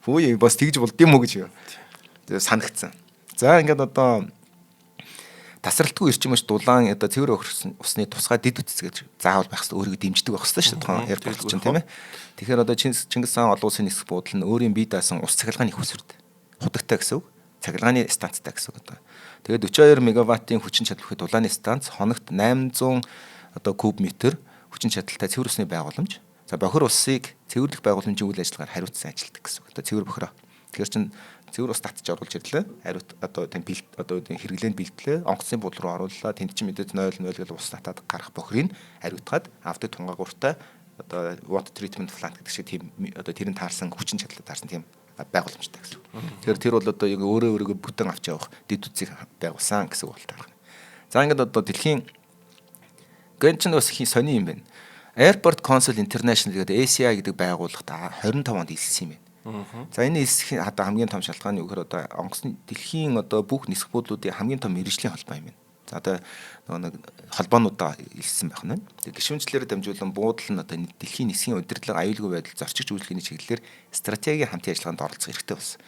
хүү бас тэгж болд юм уу гэж санагдсан. За ингээд одоо тасралтгүй эрчим хүч дулаан одоо цэвэр өхөрсөн усны тусгай дэд бүтц гэж заавал байх хэрэгтэй, өөрийгөө дэмждэг байх хэрэгтэй шүү дээ тухайн аэропорт чинь тийм ээ. Тэгэхээр одоо Чингис хаан олон улсын нисэх буудал нь өөрийн бие даасан ус цахилгааны их усвэрт худагтай гэсэн үг. Цахилгааны станцтай гэсэн үг одоо. Тэгээд 42 мегаваттын хүчин чадал бүхий дулааны станц хоногт 800 одоо куб метр хүчин чадалтай цэвэр усны байгууламж. За бохир усыг цэвэрлэх байгууламжийн үйл ажиллагаар хариуцсан ажилладаг гэсэн үг. Одоо цэвэр бохироо. Тэгэхээр чин цэвэр ус татж оруулж ирлээ. Хариут одоо тийм бэлт одоо тийм хэрэглээнд бэлтлээ. Онгоцны буудал руу орууллаа. Тэнд чинь мэдээж 0 0 гэл ус татаад гарах бохирыг хариутгаад авдаг тунгаагууртай одоо water treatment plant гэдэг шиг тийм одоо тэрэн таарсан хүчин чадалтай таарсан тийм байгууламжтай гэсэн. Тэгэхээр тэр бол одоо яг өөрөө өөрийгөө бүтэн авч явах дэд үтсийг байгуулсан гэсэн үг болтой байна. За ингээд одоо дэлхийн гэн чинь бас их сони юм байна. Airport Council International гэдэг ACI гэдэг байгууллагт 25 онд илсэн юм байна. За энэ элсэх одоо хамгийн том шалтгаан нь юу гэхээр одоо онгоцны дэлхийн одоо бүх нисэх буудлуудын хамгийн том мэргэжлийн холбоо юм байна. За одоо нөгөө нэг холбоонуудаа элссэн байх нь. Тэгээ гишүүнчлэлээр дамжуулан буудал нь одоо дэлхийн нисхийн удирдлага, аюулгүй байдал, зорчигч үйлчлэгээний чиглэлээр стратегийн хамтын ажиллагаанд оролцох эрхтэй болсон.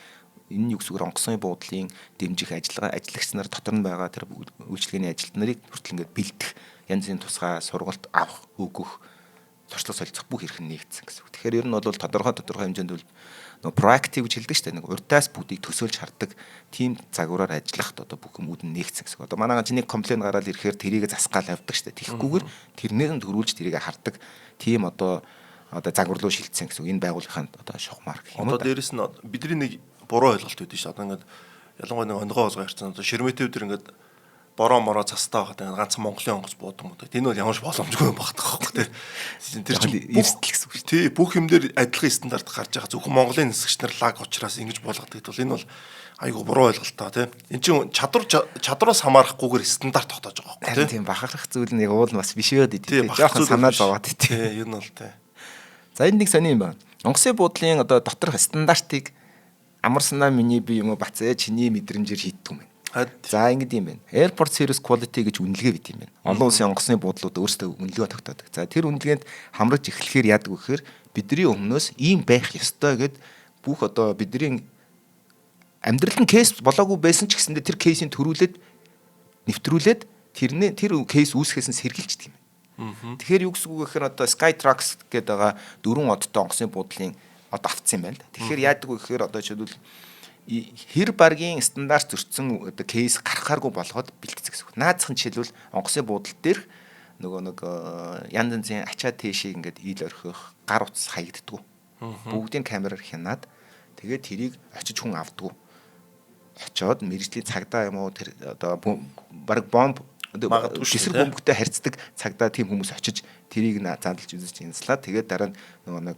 Энэ нь юу гэсэн үг онгоцны буудлын дэмжих ажиллагаа, ажиллагч нар дотор нь байгаа тэр үйлчлэгээний ажилт нарыг хүртэл ингээд бэлдэх, янз бүрийн тусгай сургалт авах, өгөх, туршлага солилцох бүх эрх нь нэгдсэн гэсэн үг. Тэгэхээр ер нь бол тодорхой хэмжээнд бол нөгөө проактив гэж хэлдэг шүү дээ. Нэг урдаас бүгдийг төсөөлж хардаг тийм загвараар ажиллахад одоо бүх юмуд нь нэгдсэн гэсэн үг. Одоо манай ганц нэг комплейн гараад ирэхээр тэрийг засгаал авдаг шүү дээ. Тэгэхгүйгээр тэрнээс нь төрүүлж тэрийг хардаг тийм одоо загвар руу шилжсэн гэсэн үг. Энэ байгууллагын одоо шугамар гэх юм уу. Одоо дээрэс нь бидний нэг буруу ойлголт өгдөн шүү дээ. Одоо ингээд ялангуяа нэг онгоо олгоо ярьсан. Одоо ширмэтив дээр ингээд бороо мороо цастаа байхад ингээд ганц Монголын онгоц буудаг юм уу. Энэ бол ямар ч боломжгүй юм багт байхгүй тий. Тэр чинь эрсдэл гэсэн үг шүү. Тий, бүх юм дээр адилхан стандарт гарч байгаа. Зөвхөн Монголын нисгч нар лаг учраас ингэж буулгадаг гэдэг бол энэ бол айгүй буруу ойлголтоо тий. Энд чинь чадвараас хамаарахгүйгээр стандарт тогтоож байгаа байхгүй тий. Тийм бахархах зүйл нь яг уул бас биш өөд идэв. Жохон санаа зовоод тий. Ер нь бол тий. За энэ нэг сони юм байна. Онгоцны буудлын одоо доторх стандартыг амар санаа миний би юм уу бацээ чиний мэдрэмжээр шийддэг юм байна. За ингэдэг юм байна. Airport Service Quality гэж үнэлгээ бит юм байна. Олон улсын онгоцны буудлууд өөрсдөө үнэлгээ тогтоодог. За тэр үнэлгээнд хамрагч эхлэхээр яадаг вэ гэхээр бидний өмнөөс ийм байх ёстой гэд бүх одоо бидний амьдрал нь кейс болоогүй байсан ч гэсэндээ тэр кейсийг төрүүлээд нэвтрүүлээд тэрний тэр кейс үүсгэхээс нь сэргийлждэг юм. Тэгэхээр юу гэсэн үг вэ гэхээр одоо Skytrax гэдэг байгаа дөрвөн одтой онгоцны буудлын одоо автсан юм байна л да. Тэгэхээр яадаг вэ гэхээр одоо жишээлбэл хэр баргийн стандарт зөрчсөн одоо кейс гарахааргүй болгоод бэлтгэсэн гэсэн үг. Наазах нь жишээлбэл онгоцны буудал дээр нөгөө нэг янз янзын ачаа тийшийг ингээд ил орхих, гар утас хаягддаггүй. Бүгдийн камераар хянаад тэгээд тэрийг очиж хүн авдаггүй. Очоод мэрэгжлийн цагдаа юм уу тэр одоо бараг бомб эсрэг бөмбөгтэй харьцдаг цагдаа тийм хүмүүс очиж тэрийг задлж үзэж янзлаа. Тэгээд дараа нь нөгөө нэг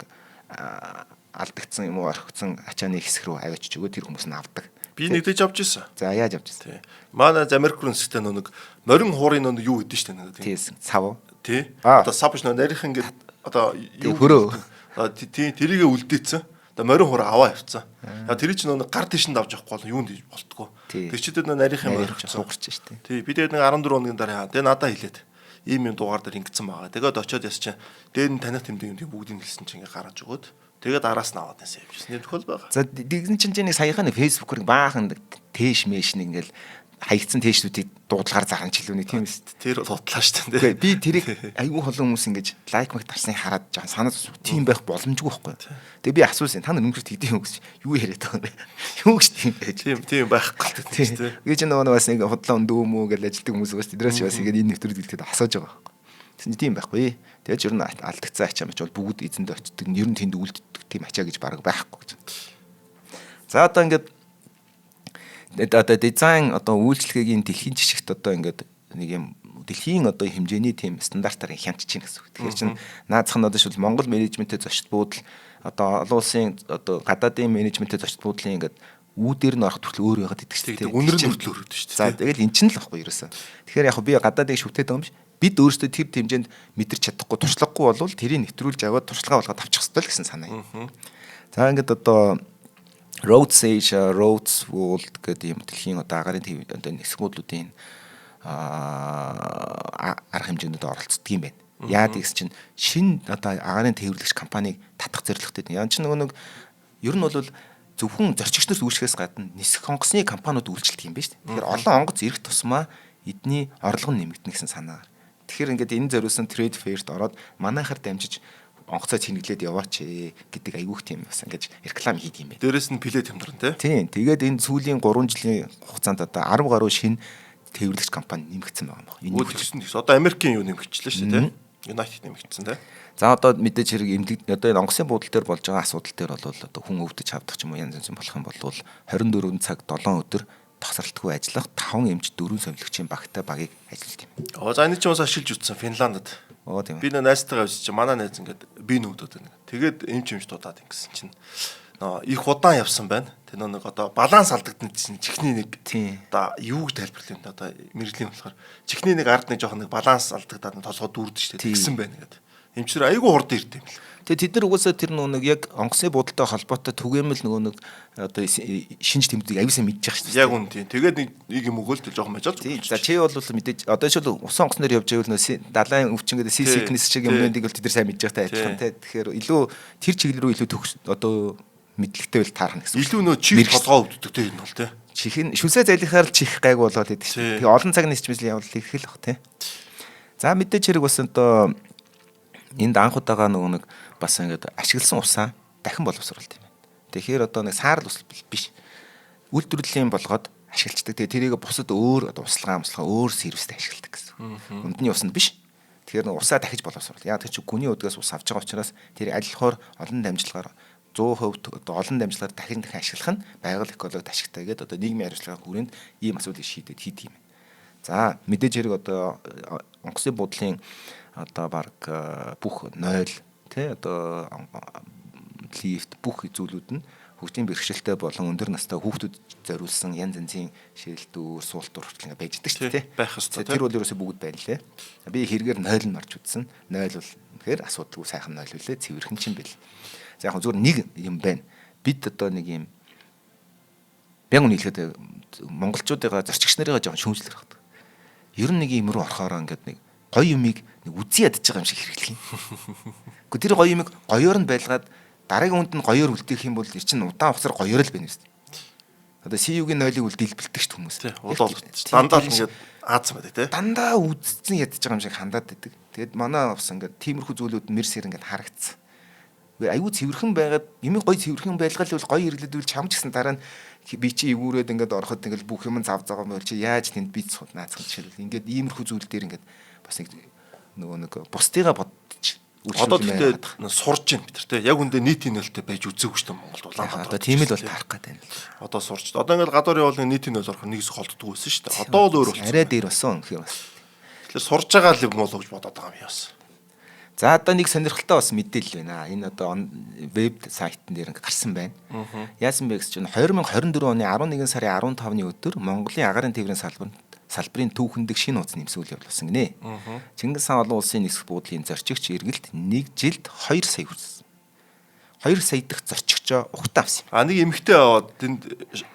алдагдсан юм уу орхигдсон ачааны хэсэг рүү аваачиж өгөө тэр хүмүүс нь авдаг. Би нэгдэж авч ирсэн. За яаж авч ирсэн? Тий. Манай Америк руу нисэхдээ нэг морин хуурын нэг юу өгдөн штэ нэг. Тийсэн. Сав. Тий. Одоо сав биш нөө нарийнхан ингээд одоо юу хөрөө. Тий, тэрийгэ үлдээсэн. Одоо морин хуур аваа явцсан. Яг тэр чинь нэг гар тийш нь давж явахгүй бол юунд болтгоо. Тэр чинь тэр нарийнхан юм орхисон. Сугарч штэ. Тий, би тэгээд нэг 14 хоногийн дараа тэгээ надаа хэлээд ийм юм дугаар дээр ингэсэн байгаа. Тэгээд очиод яс чинь дээр нь таних тэмдэг юм бүгдийг хэлсэн чинь ингээ гаргаж өгөөд тэгээд араас нь аваад байсан явжсэн. Нэг тохиол байгаа. За тэгсэн чинь чи нэг саяхан фэйсбүүкээр баахан тээш мэш нэг ингээл хаягдсан тээшнүүдийг дуудлагаар заран ч илүү нэг тийм эс. Тэр бол худлаа шүү дээ. Үгүй би тэрийг айгүй холон хүмүүс ингэж лайк мак дарсныг хараад жаа санаад тийм байх боломжгүй байхгүй. Тэгээ би асуусан та нар өмнөхөр тэгдэв юм гэж юу яриад байгаа юм бэ? Юу гэж тийм байж. Тийм байхгүй л тийм. Би ч нөгөө бас нэг худлаа өндөө мүү гэж ажилтдаг хүмүүс байгаа шүү. Тэднээс бас ингэж энэ нэвтрүүлэг дэлгэхэд асууж байгаа байхгүй. Тэгсэн чинь тийм байхгүй. Тэгээд ер нь алдагдсан ачаа мач бол бүгд эзэндээ очдөг. Ер нь тэнд үлддэг тийм ачаа гэж бараг байхгүй гэж. За одоо ингээд одоо дизайн одоо үйлчлэгээгийн дэлхийн жишгт одоо ингээд нэг юм дэлхийн одоо хэмжээний тийм стандартаар хянч чинь гэсэн үг. Тэгэхээр чин наацх нь одоо шил Монгол менежментээ зочд буудал одоо олон улсын одоо гадаадын менежментээ зочд буудлын ингээд үүдээр нь орох хүртэл өөр байгаад идэг шүү дээ. Үнэр нь хүртэл өөр байдаг шүү дээ. За тэгэл эн чинь л баггүй ерөөсөө. Тэгэхээр яг би гадаадыг шүтээд байгаа юм биш. Бид өөрсдөө тэр хэмжээнд мэдэрч чадахгүй туршлагагүй болвол тэрийг нэвтрүүлж аваад туршлага болгоод авчих ёстой л гэсэн санаа юм. За ингээд одоо Roads Asia, Roads World гэдэг юм дэлхийн одоо агаарын одоо нисэх буудлуудын арга хэмжээнд оролцдог юм байна. Яад гэсэн чинь шинэ одоо агаарын тээвэрлэгч компанийг татах зорилготой. Яа ч нөгөө нэг ер нь бол зөвхөн зорчигч нар үйлчлэхээс гадна нисэх онгоцны компаниуд үйлчлдэг юм байна шүү дээ. Тэгэхээр олон онгоц ирэх тусмаа эдний орлого нь нэмэгдэнэ гэсэн санаагаар. Тэгэхээр ингээд энэ зориулсан trade fair-т ороод манайхаар дамжиж онгоцоо чинэглээд яваач гэдэг айгүйх тийм бас ингэж реклам хийдэг юм байна. Дээрэс нь плет хямдран тий. Тийм. Тэгээд энэ сүүлийн 3 жилийн хугацаанд одоо 10 гаруй шинэ тээвэрлэгч компани нэмэгдсэн байгаа юм байна. Энэ тэгсэн тэгс. Одоо Америкийн юу нэмэгдчихлээ шүү дээ тий. United нэмэгдсэн тий. За одоо мэдээж хэрэг эмнэлэг одоо энэ онгоцын буудал дээр болж байгаа асуудал дээр бол одоо хүн өвдөж хавдах ч юм уу янз янзын болох юм бол 24 цаг 7 өдөр тасралтгүй ажиллах 5 эмч 4 сувилагчийн багтай багийг ажиллуулт юм. Оо за энэ ч бас ашиглаж үзсэн Финландд. Оо тийм. Би нэ найзтайгаа явж чинь манай найз ингээд би нүгдөд байна. Тэгээд эмч эмч дуудаад ингэсэн чинь нөө их удаан явсан байна. Тэр нөө нэг одоо баланс алдагдана чинь чихний нэг одоо юуг тайлбарлах юм бэ одоо мэрэгжлийн болохоор чихний нэг ард нэг жоохон нэг баланс алдагдаад толгой дүүрдэж штэ тэгсэн байна гэдэг. Эмчнэр айгүй хурдан ирд юм л. Тэгээ тэд нар угаасаа тэр нөгөө нэг яг онгоцны буудалтай холбоотой түгээмэл нөгөө нэг одоо шинж тэмдгийг аюу сайн мэдчих шүү дээ. Яг үн тийм. Тэгээд нэг юм өгөөл тэр жоохон мажаал. Тийм. За чи бол мэдээж одоо шил усан онгоцноор явж байвал нөө далайн өвчин гэдэг sea sickness шиг юмнуудыг бол тэд нар сайн мэдж байгаатай адилхан тий. Тэгэхээр илүү тэр чиглэл рүү илүү төгс одоо мэдлэгтэй бол таарна гэсэн. Илүү нөө чих толгоо өвддөг тий энэ бол тий. Чих нь шүсээ зайлахаар л чих гайг болоод идэг шүү. Тэгээ олон цаг нисчмэл явал их л бах тий. За мэдээж хэрэг бас одоо энд анх удаага нөгөө нэг бас ингээд ашигласан усаа дахин боловсруулалт юм байна. Тэгэхээр одоо нэг саарл ус биш. Үйлдвэрлэлийн болгоод ашиглацдаг. Тэгээ тэрийг бусад өөр одоо услага амслага өөр сервистэй ашигладаг гэсэн. Нүдний усанд биш. Тэгэхээр нэг усаа дахиж боловсруул. Яг тэр чи гүний удгаас ус авч байгаа учраас тэр аль болохоор олон дамжлагаар 100% одоо олон дамжлагаар дахин дахин ашиглах нь байгаль экологид ашигтай гэдэг одоо нийгмийн хариуцлагын хүрээнд ийм асуудлыг шийдээд хийдэг юм. За мэдээж хэрэг одоо онгоцны буудлын одоо баг бүх 0 тий одоо лифт бүх зүйлүүд нь хөгжлийн бэрхшээлтэй болон өндөр настай хүүхдүүд зориулсан янз янзын ширэлдүүр, суултуур хүртэл ингээ байж идэг шүү дээ. Байх ёстой. Тэр бол ерөөсөө бүгд байна лээ. Би хэрэгээр 0 нь орж үзсэн. 0 бол үнэхээр асуудалгүй сайхан 0 үлээ, цэвэрхэн чинь бэл. За яг зүгээр нэг юм байна. Бид одоо нэг юм яг үнэ хэлэхэд монголчуудыгаа зорчигч нарыгаа жоохон шүүмжлэх хэрэгтэй. Ер нь нэг юм руу орохороо ингээд нэг гоё юмыг нэг үзий ядаж байгаа юм шиг хэрэглэх юм. Гэхдээ тэр гоё юмыг гоёор нь байлгаад дараагийн хүнд нь гоёор үлдээх юм бол тэр чинь удаан хугацаар гоёор л байна шүү дээ. Одоо CU-гийн 0-ыг үл дэлбэлдэг шүү хүмүүс. Удаа дандаа л ингээд аазсан байдаг тий. Дандаа үзсэн ядаж байгаа юм шиг хандаад байдаг. Тэгээд манай бас ингээд тиймэрхүү зүйлүүд мэр сэр ингээд харагдсан. Айгүй цэвэрхэн байгаад юмыг гоё цэвэрхэн байлгаал бол гоё хэрэглэдвэл чам ч гэсэн дараа нь би чи эвгүүрээд ингээд ороход ингээд бүх юм зав заваа мөл чи яаж тэнд би наацхан жишээл ингээд иймэрхүү зүйл дээр ингээд бас нэг нөгөө нэг бусдыгаа бодож одоо тэгтээ сурж байна бид нар те яг үндэ нийтийн нөлтэй байж үзээгүй шүү дээ Монголд Улаанбаатар. Одоо тийм л бол таарах гээд байна л. Одоо сурч. Одоо ингээд гадуур явбал нийтийн нөл орох нэгс холддгүй байсан шүү дээ. Одоо л өөр болсон. Арай дээр болсон үнэхээр бас. Тэгэхээр сурж байгаа л юм болов гэж бодоод байгаа юм яас. За одоо нэг сонирхолтой бас мэдээлэл байна. Энэ одоо веб сайтн дээр гарсан байна. Яасан бэ гэсэн чинь 2024 оны 11 сарын 15-ны өдөр Монголын агаарын тээврийн салбарын түүхэндх шинэ хуудас нэмсэн үйл явдал болсон гинэ. Чингис хаан олон улсын нисэх буудлын зорчигч эргэлт нэг жилд 2 сая хүрсэн. 2 сая дахь зорчигчоо угтаа авсан юм. А нэг эмэгтэй аваад тэнд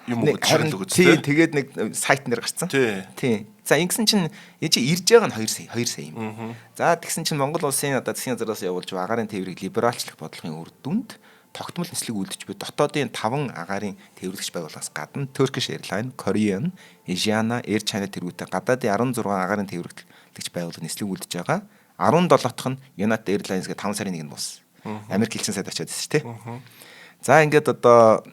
юм өгч шагнал өгöd тийм. Тэгээд нэг сайт нэр гарсан. Тийм. За ингэсэн чинь энэ чи ирж байгаа нь 2 сая 2 сая юм. За тэгсэн чинь Монгол улсын одоо засгийн газраас явуулж агаарын тээврийг либералчлах бодлогын үр дүнд тогтмол нислэг үлдэж буй дотоодын 5 агаарын тээвэрлэгч байгууллагаас гадна Turkish Airlines, Korean, Asiana, Air China тэргүүтээ гадаадын 16 агаарын тээвэрлэгч байгууллага нислэг үлдэж байгаа. 17 дахь нь United Airlines гэх 5 сарын 1-нд буусан. Америк элчин сайд очиад байсан шүү дээ. За ингээд одоо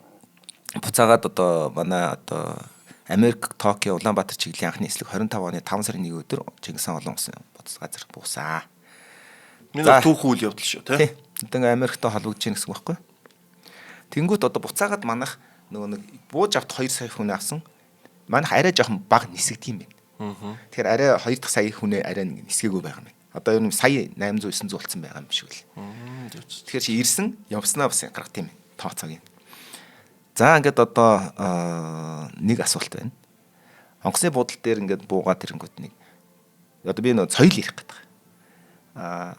буцаагаад одоо манай одоо Америк, Токио, Улаанбаатар чиглэлийн анхны нислэг 25 оны 5 сарын 1 өдөр Чингис хаан олон улсын бодис газар буусаа. Энэ түүхэн үйл явдал шүү тий. Одоо ингээ Америктай холбогдож гин гэсэн үг байхгүй. Тэнгүүт одоо буцаагаад манах нөгөө нэг бууж авт 2 сая хүн авсан. Манах арай жоохон бага нисэгдэг юм байна. Тэгэхээр арай 2 дахь сая хүнээ арай нисгээгүй байгаа юм байна. Одоо ер нь сая 800 900 болсон байгаа юм шиг л. Тэгэхээр чи ирсэн явснаа бас гаргах юм байна. Тооцоог юм. За ингээд одоо нэг асуулт байна. Онгоцны буудал дээр ингээд буугаад ирэнгүүт нэг одоо би нөө соёл ярих гэдэг.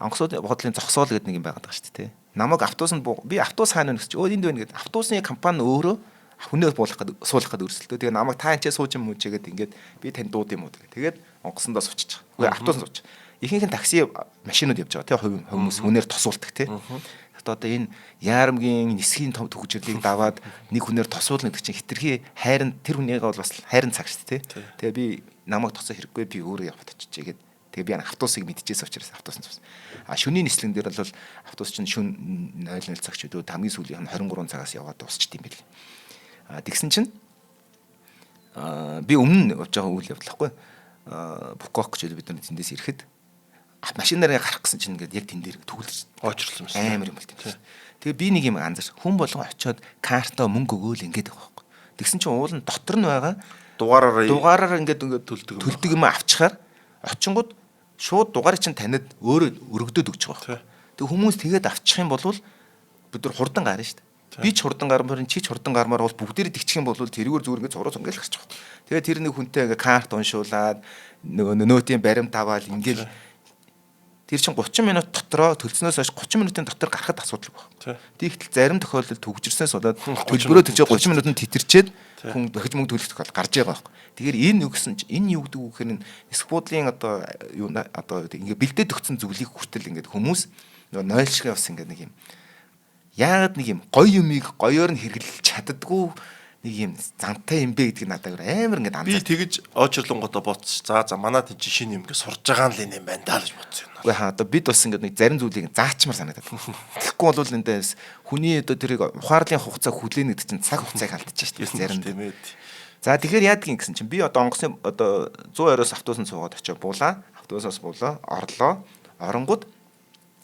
Онгоцны буудлын зогсоол гэдэг нэг юм байгаад байгаа шүү дээ. Намайг автобусанд би автобус хаана вэ гэж өө энд байна гэдэг. Автобусны компани өөрөө хүнээ буулгах гээд суулгах гээд өрсөлдөө. Тэгээ намайг та энэ сууж юм уу чигээд ингээд би танд дууд юм уу тэгээ. Тэгээд онгоцондоо суучих. Үгүй автобусанд суучих. Ихэнх нь такси машинууд явж байгаа тий хүмүүс хүнээр тосуулдаг тий. Одоо энэ яармгийн нисхийн том төгжрлийг даваад нэг хүнээр тосуулна гэдэг чинь хитрхи хайрын тэр хүнийгээ бол бас хайрын цаг шүү дээ тий. Тэгээ би намайг тосоо хэрэггүй би өөрөө явах очижээ гээд тэгээ би автобусыг мэдчихсэн учраас автобусанд суусан. А шөнийн нислэгэн дээр бол автобус чинь шөн 00 цаг ч өдөө хамгийн сүүлийн нь 23 цагаас яваад дуусчихдээ юм байл. А тэгсэн чинь би өмнө нь явж байгаа үйл явдал байхгүй. Букок гэж бид нар тэндээс ирэхэд машинаараа гарах гэсэн чинь ингээд яг тэн дээр төгөлж очрлсон юм шиг амар юм бол тийм. Тэгээ би нэг юм анзаарч хүн болгон очиод картаа мөнгө өгөөл ингээд байгаа байхгүй. Тэгсэн чинь уул нь дотор нь байгаа дугаараараа ингээд ингээд төлдөг юм авчихаар очингууд шууд дугаарыг чинь танид өөрөө өргөдөд өгч байгаа байхгүй. Тэгээ хүмүүс тэгээд авчих юм бол бид нар хурдан гарна шүү дээ. Би ч хурдан гармаар чи ч хурдан гармаар бол бүгдээрээ тэгчих юм бол тэрүүгээр зүгээр ингээд зуруу ингээд л гарч байгаа. Тэгээ тэр нэг хүнтэй ингээд карт уншуулад нөгөө нөөтийн баримт аваад ингээд тэр чинь 30 минут дотроо төлснөөс хойш 30 минутын дотор гарахад асуудалгүй байна. Тэгтэл зарим тохиолдолд төгжирснээс болоод төлбөрөө төлжөө 30 минутанд тэтэрчээд хүн дахиж мөнгө төлөх тохиол гарч байгаа байхгүй. Тэгэхээр энэ юу гэсэн чинь энэ юу гэдэг үг гэхээр нисэх буудлын одоо юу одоо ингээ бэлдээд өгсөн зүйлийг хүртэл ингээд хүмүүс нөгөө нойл шиг бас ингээд нэг юм яагаад нэг юм гоё юмыг гоёор нь хэрэглэж чаддаггүй нэг юм зантай юм бэ гэдгийг надад амар ингээд анзаарч. Би тэгэж очрлонготоо бодчих. За манай тийч шинэ юм ингээд сурж байгаа л юм байна даа гэж бодсон юм. Үгүй хаа одоо бид бас ингээд нэг зарим зүйлийг заачмаар санагдаад. Тэгэхгүй бол эндээс хүний одоо тэрийг ухаарлын хугацаа хүлээнэ гэдэг чинь цаг хугацааг алдчих шүү дээ зарим тийм ээ. За тэгэхээр яадгийн гэсэн чинь би одоо онгоцны одоо 120-оос автобусанд суугаад очиж буулаа. Автобусаас буулаа, орлоо. Оронгууд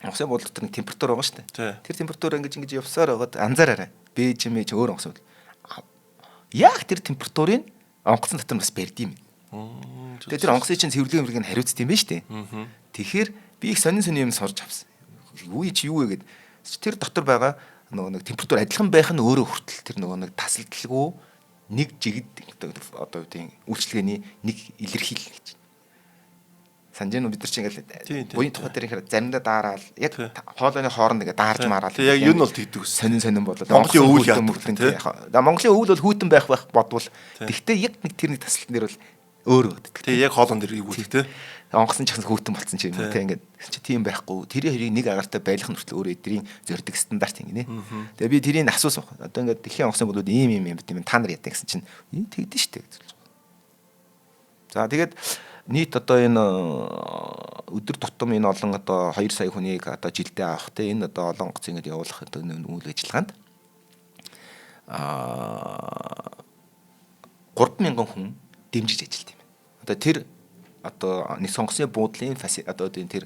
онгоцны буудлын дотор нэг температур байгаа шүү дээ. Тэр температур ингэж ингэж явсаар байгаад анзаараарай. Бэж мэж өөр онгоц буудал. Яг тэр температурыг онгоцон дотор бас барьд юм. Тэгээ тэр онгоцны чинь цэвэрлэгийн мэргийг хариуцд юм байна шүү дээ. Тэгэхээр би их сонин сонин юм сурч авсан. Юу чи юу вэ гэд тэр дотор байгаа нөгөө нэг температур адилхан байх нь өөрөө хүртэл тэр нөгөө нэг тасалдалгүй нэг жигд одоо юу гэдэг үйлчлэгээний нэг илэрхийлэл гэж. Санаж байна уу бид нар чи ингээл буян тухай дээр ихээр заримдаа дараал яг хоолойны хооронд ингээ даарж мараал. Яг юу нь бол тэгдэг ус. Сонин сонин болоод Монголын өвөл яадаг тий. Монголын өвөл бол хүйтэн байх бодвол тэгтээ яг нэг тэр нэг тасалтан дээр бол өөр өгдөг. Тий яг хоолон дээр эвгүүлэх тий. Онгоцон ч гэсэн хүйтэн болцсон ч юм уу тий ингээд чи тийм байхгүй. Тэр хоёрыг нэг агаартай байлах нь хүртэл өөр эдрийн зорддог стандарт ингэнэ. Тэгээ би тэрийг асуусан баг. Одоо ингээд дэлхийн онгоцны болоод ийм ийм юм юм та нар яадаг гэсэн чинь тэгдэж штэ гэж. За тэгээд нийт одоо энэ өдөр тутам энэ олон одоо 2 сая хүнийг одоо жилдээ авах те энэ одоо олон онгоц ингэж явуулах одоо үйл ажиллагаанд 3000 хүн дэмжиж ажилт юм. Одоо тэр одоо нэг сонгоцны буудлын одоо тэр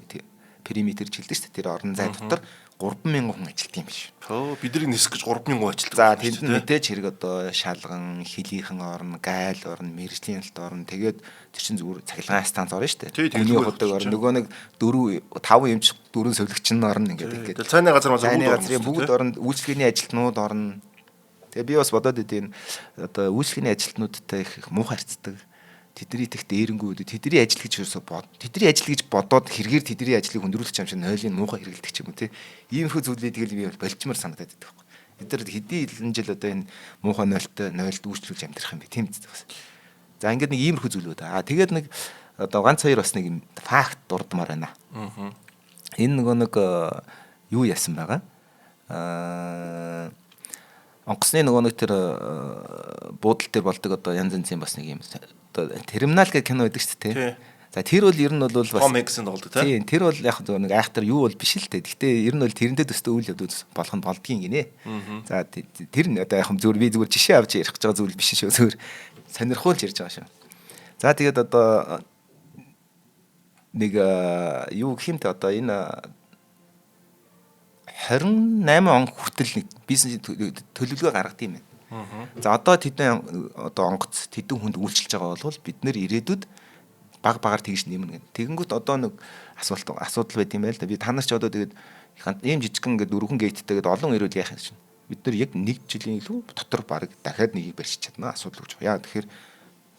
периметр жилдэг шүү дээ. Тэр орон зай дотор 3000 хүн ажилтсан юм биш. Хөө бидний нисэх гэж 3000 хүн ажилтдаг. За тэнд нь мэдээж хэрэг одоо шалган, хилийнхэн орно, гайл орно, мэргэжлийн ялт орно. Тэгээд тэр чинь зүгээр цахилгаан станц орно шүү дээ. Хүний худаг орно. Нөгөө нэг 4 5 эмч 4 совилогч нь орно ингээд ингээд. Цайны газар мазар бүгд орно. Үйлчлэгээний ажилтнууд орно. Тэгээ би бас бодоод идэв энэ одоо үйлчлэгээний ажилтнуудтай их муухай харьцдаг. Тэдний их дээрэнгүү тэдний ажил гэж ерөөсө бод. Тэдний ажил гэж бодоод хэрэгээр тэдний ажлыг хүндрүүлчих юм шиг нойлын муухай хэрэгэлдэг ч юм уу те. Иймэрхүү зүйлийг тэгэл би болчмор санагдаад байдаг байхгүй. Бид нар хэдий жил одоо энэ муухай нойлтой нойлд үйлчлүүлж амьдрах юм бэ тийм ч бас. За ингээд нэг иймэрхүү зүйлүүд. Аа тэгээд нэг одоо ганц хоёр бас нэг юм факт дурдмаар байна. Аа. Энэ нөгөө нэг юу яасан байгаа? Онгоцны нөгөө нэг тэр буудал дээр болдог одоо янз янзын бас нэг юм одоо терминал гэх кино байдаг шүү дээ. За тэр бол ер нь бол бас Том Хэнксийн тоглодог тийм. Тэр бол яг нэг айхтар юу бол биш л дээ. Гэхдээ ер нь бол тэрнтэй төстэй үйл явдал болох нь болдгийн гинэ. За тэр нь одоо яг зүгээр би зүгээр жишээ авч ярих гэж байгаа зүйл биш шүү. Зүгээр сонирхуулж ярьж байгаа шүү. За тэгээд одоо нэг юу гэх юм те одоо энэ 28 он хүртэл нэг бизнесийн төлөвлөгөө гаргадаг юм байна. За одоо тэдэн одоо онгоц тэдэн хүнд үйлчилж байгаа бол бид нэр ирээдүйд баг багаар тэгж нэмнэ гэх. Тэгэнгүүт одоо нэг асуулт асуудал байт юм байл да. Би та нар ч одоо тэгээд ийм жижигхэн ингээд дөрвөн гейттэй гээд олон ирүүл яах юм чинь. Бид нар яг нэг жилийн илүү дотор баг дахиад нэгийг барьчих чадна асуудал гэж. Яа тэгэхээр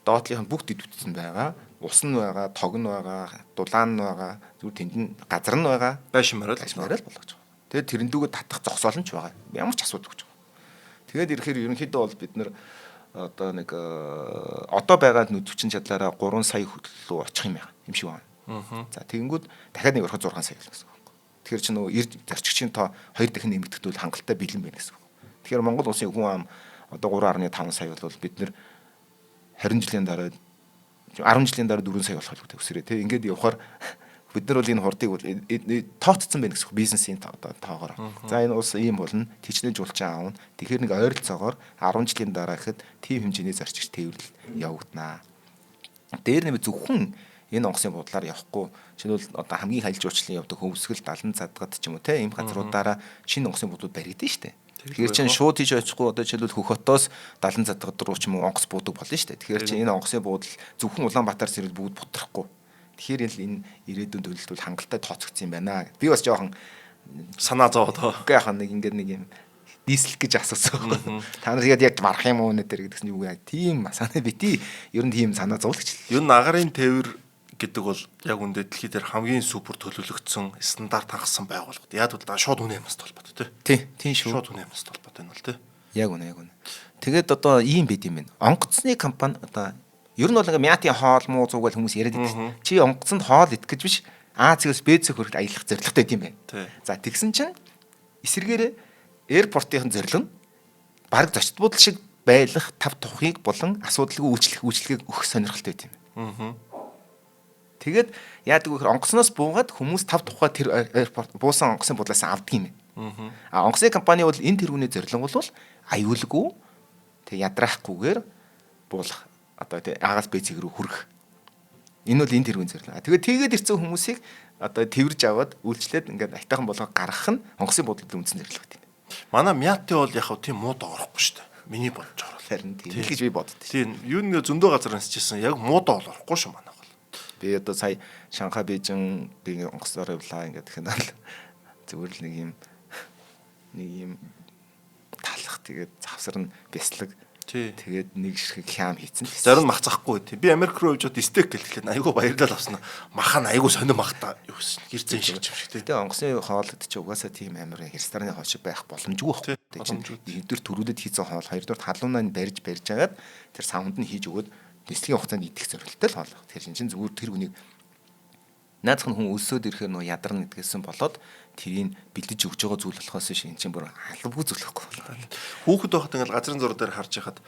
доотлынх нь бүгд идэвхтэйсэн байгаа. Ус нь байгаа, тог нь байгаа, дулаан нь байгаа, зүгээр тэнд нь газар нь байгаа. Байшмаар л болгож байгаа. Тэгээд тэрэндүүгээ татах зогсоол нь ч байгаа. Ямар ч асуудал гэж. Тэгээд ирэхээр ерөнхийдөө бол бид нар одоо нэг одоо байгаа нүдвчин чадлаараа 3 сая руу очих юм байна. Юм шиг байна. За тэгэнгүүт дахиад нэг ороход 6 сая гэсэн үг. Тэгэхээр чи нөгөө ирд зорчигчийн тоо 2 дахин нэмэгдэхдээ бол хангалттай бэлэн байна гэсэн үг. Тэгэхээр Монгол улсын хүн ам одоо 3.5 сая бол бид нэр 20 жилийн дараа 10 жилийн дараа 4 сая болох л төгсөрөө тий. Ингээд явхаар бид нар бол энэ хурдыг бол тооцсон байна гэсэн үг бизнесийн одоо тоогоор. За энэ улс ийм болно. Тэжнээ жуулчин аавна. Тэгэхээр нэг ойролцоогоор 10 жилийн дараа гэхэд тийм хэмжээний зорчигч тээвэрлэл явагданаа. Дээр нэмэ зөвхөн энэ онгоцны буудлаар явахгүй. Жишээлбэл одоо хамгийн халж уучлан явдаг хөвсгөл 70 задгад ч юм уу те ийм газруудаараа шинэ онгоцны буудлууд баригдана шүү дээ. Тэгэхээр чинь шууд тийж очихгүй одоо жишээлбэл Хөх хотоос 70 задгад руу ч юм уу онгоц буудаг болно шүү дээ. Тэгэхээр чинь энэ онгоцны буудал зөвхөн Улаанбаатар сэрэл бүгд бутрахгүй. Тэгэхээр л энэ ирээдүйн төлөлт бол хангалттай тооцогдсон юм байна. Би бас жоохон санаа зовоод. Үгүй яхаа нэг ингээд нэг юм дийслэх гэж асуусан байхгүй. Та нар тэгээд яг марах юм уу нэ тэр гэдгсэн юу яа. Тийм санаа бити. Ер нь тийм санаа зовлогч. Ер нь агарын тээвэр гэдэг бол яг үндэ дэлхий дээр хамгийн супер төлөвлөгдсөн стандарт хангасан байгууллага. Яг бол шууд үнэ амнаас холбоотой тий. Тийм шүү. Шууд үнэ амнаас холбоотой энэ бол тий. Яг үнэ яг үнэ. Тэгээд одоо ийм байд юм байна. Онгоцны компани одоо ер нь бол ингээ мятын хоол муу зуугаал хүмүүс яриад байдаг. Чи онгоцонд хоол идэх гэж биш А цэгээс Б цэг хүрэхэд аялах зорилготой юм байна. За тэгсэн чинь эсэргээрээ аэропортын зорилго нь бараг зочд буудал шиг байлах тав тухыг болон асуудалгүй үйлчлэх үйлчлэгийг өгөх сонирхолтой байт юм. Тэгээд яадаг вэ гэхээр онгоцноос буугаад хүмүүс тав тухай тэр аэропорт буусан онгоцны буудлаас авдаг юм байна. А онгоцны компани бол энэ тэргүүний зорилго бол аюулгүй тэг ядраахгүйгээр буулах одоо тий А-гаас Б цэг рүү хүрэх. Энэ бол энэ тэргүүн зорилго. Тэгээд тэгээд ирсэн хүмүүсийг одоо тэрж аваад үйлчлээд ингээд аятайхан болгоо гаргах нь онгоцны буудлын үндсэн зорилго тийм. Манай Мяти бол яг хав тийм мууд орохгүй шүү дээ. Миний бодож байгаа. Харин тийм л гэж би боддоо. Тийм юу нэг зөндөө газар нисчихсэн яг мууд бол орохгүй шүү манай бол. Би одоо сая Шанхай Бээжин би онгоцоор явлаа ингээд тэгэхээр зүгээр л нэг юм талах тэгээд завсар нь бяцлаг. Тэгээд нэг ширхэг хям хийцэн. Зарим мах захгүй тий. Би Америк руу явж бод стейк гэлтэхлээр айгүй баярлал авсан. Маха нь айгүй сонир махта юу гэсэн. Гэрцэн шиг юм шиг тий. Гэтэ онгоцны хоол гэдэг чинь угаасаа тийм амар рестораны хоол шиг байх боломжгүй байхгүй. Нэгдүгээр төрүүлээд хийсэн хоол, хоёрдугаар халуунаа нь барьж агаад тэр савнд нь хийж өгөөд нислэгийн хугацаанд идэх зорилттой л хоол. Тэгэхээр чинь зүгээр тэр хүнийг наазах нь хүн өлсөөд ирэхээр нөө ядарна гэдгээсэн болоод тэрийг бэлдэж өгж байгаа зүйл болохоос биш энэ чинь бүр албагүй зүйл байхгүй болоо. Хүүхэд байхад ингээл газрын зур дээр харж байхад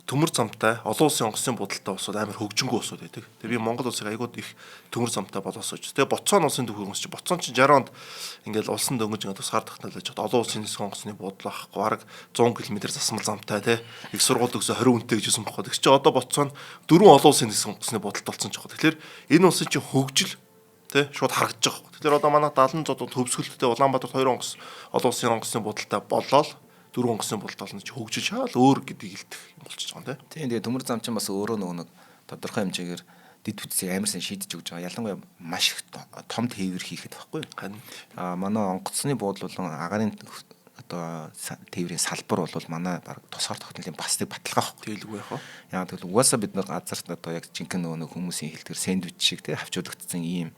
төмөр замтай олон улсын онгоцны будалтай улсууд амар хөгжингүү улсууд байдаг. Тэгээ би Монгол улсыг айгууд их төмөр замтай болоосож. Тэгээ Ботсван улсын төвхийг өмсч Ботсван чинь 60 онд ингээл улсан дөнгөж ингээд тусгаар тогтнол байж олон улсын нисэх онгоцны буудлаа ахгүй бараг 100 км засмал замтай тий. Их сургууль төгсөө 20 хүнтэй гэж хэлсэн бохгүй. Тэгс чи одоо Ботсван дөрвөн олон улсын нисэх онгоцны будалт болсон ч байхгүй. Тэгэхээр энэ улсын чинь хөгжил Тэ шууд харагдаж байгаа. Тэгэхээр одоо манай 70 зодод төвсгөлттэй Улаанбаатарт 2 онгоц олон улсын онгоцны буудалтай болоод 4 онгоцны буудалтай болно чи хөгжиж шаал өөр гэдгийг хэлдэг юм болчихж байгаа юм тэ. Тийм тэгээ төмөр зам чинь бас өөрөө нөгөө нэг тодорхой хэмжээгээр дэд бүтцийг амар сайн шийдэж өгч байгаа. Ялангуяа маш их том тээвэр хийхэд байхгүй юу? Аа манай онгоцны буудал болон агарын одоо тээврийн салбар бол манай баг тусгаар тогтнолын бас нэг баталгаа байхгүй. Тэгэлгүй яах вэ? Яа тэгвэл угаасаа бид нар газарт одоо яг жинхэнэ нөгөө хүмүүсийн хэлдгэр сэндвич шиг тий хавчуулагдсан ийм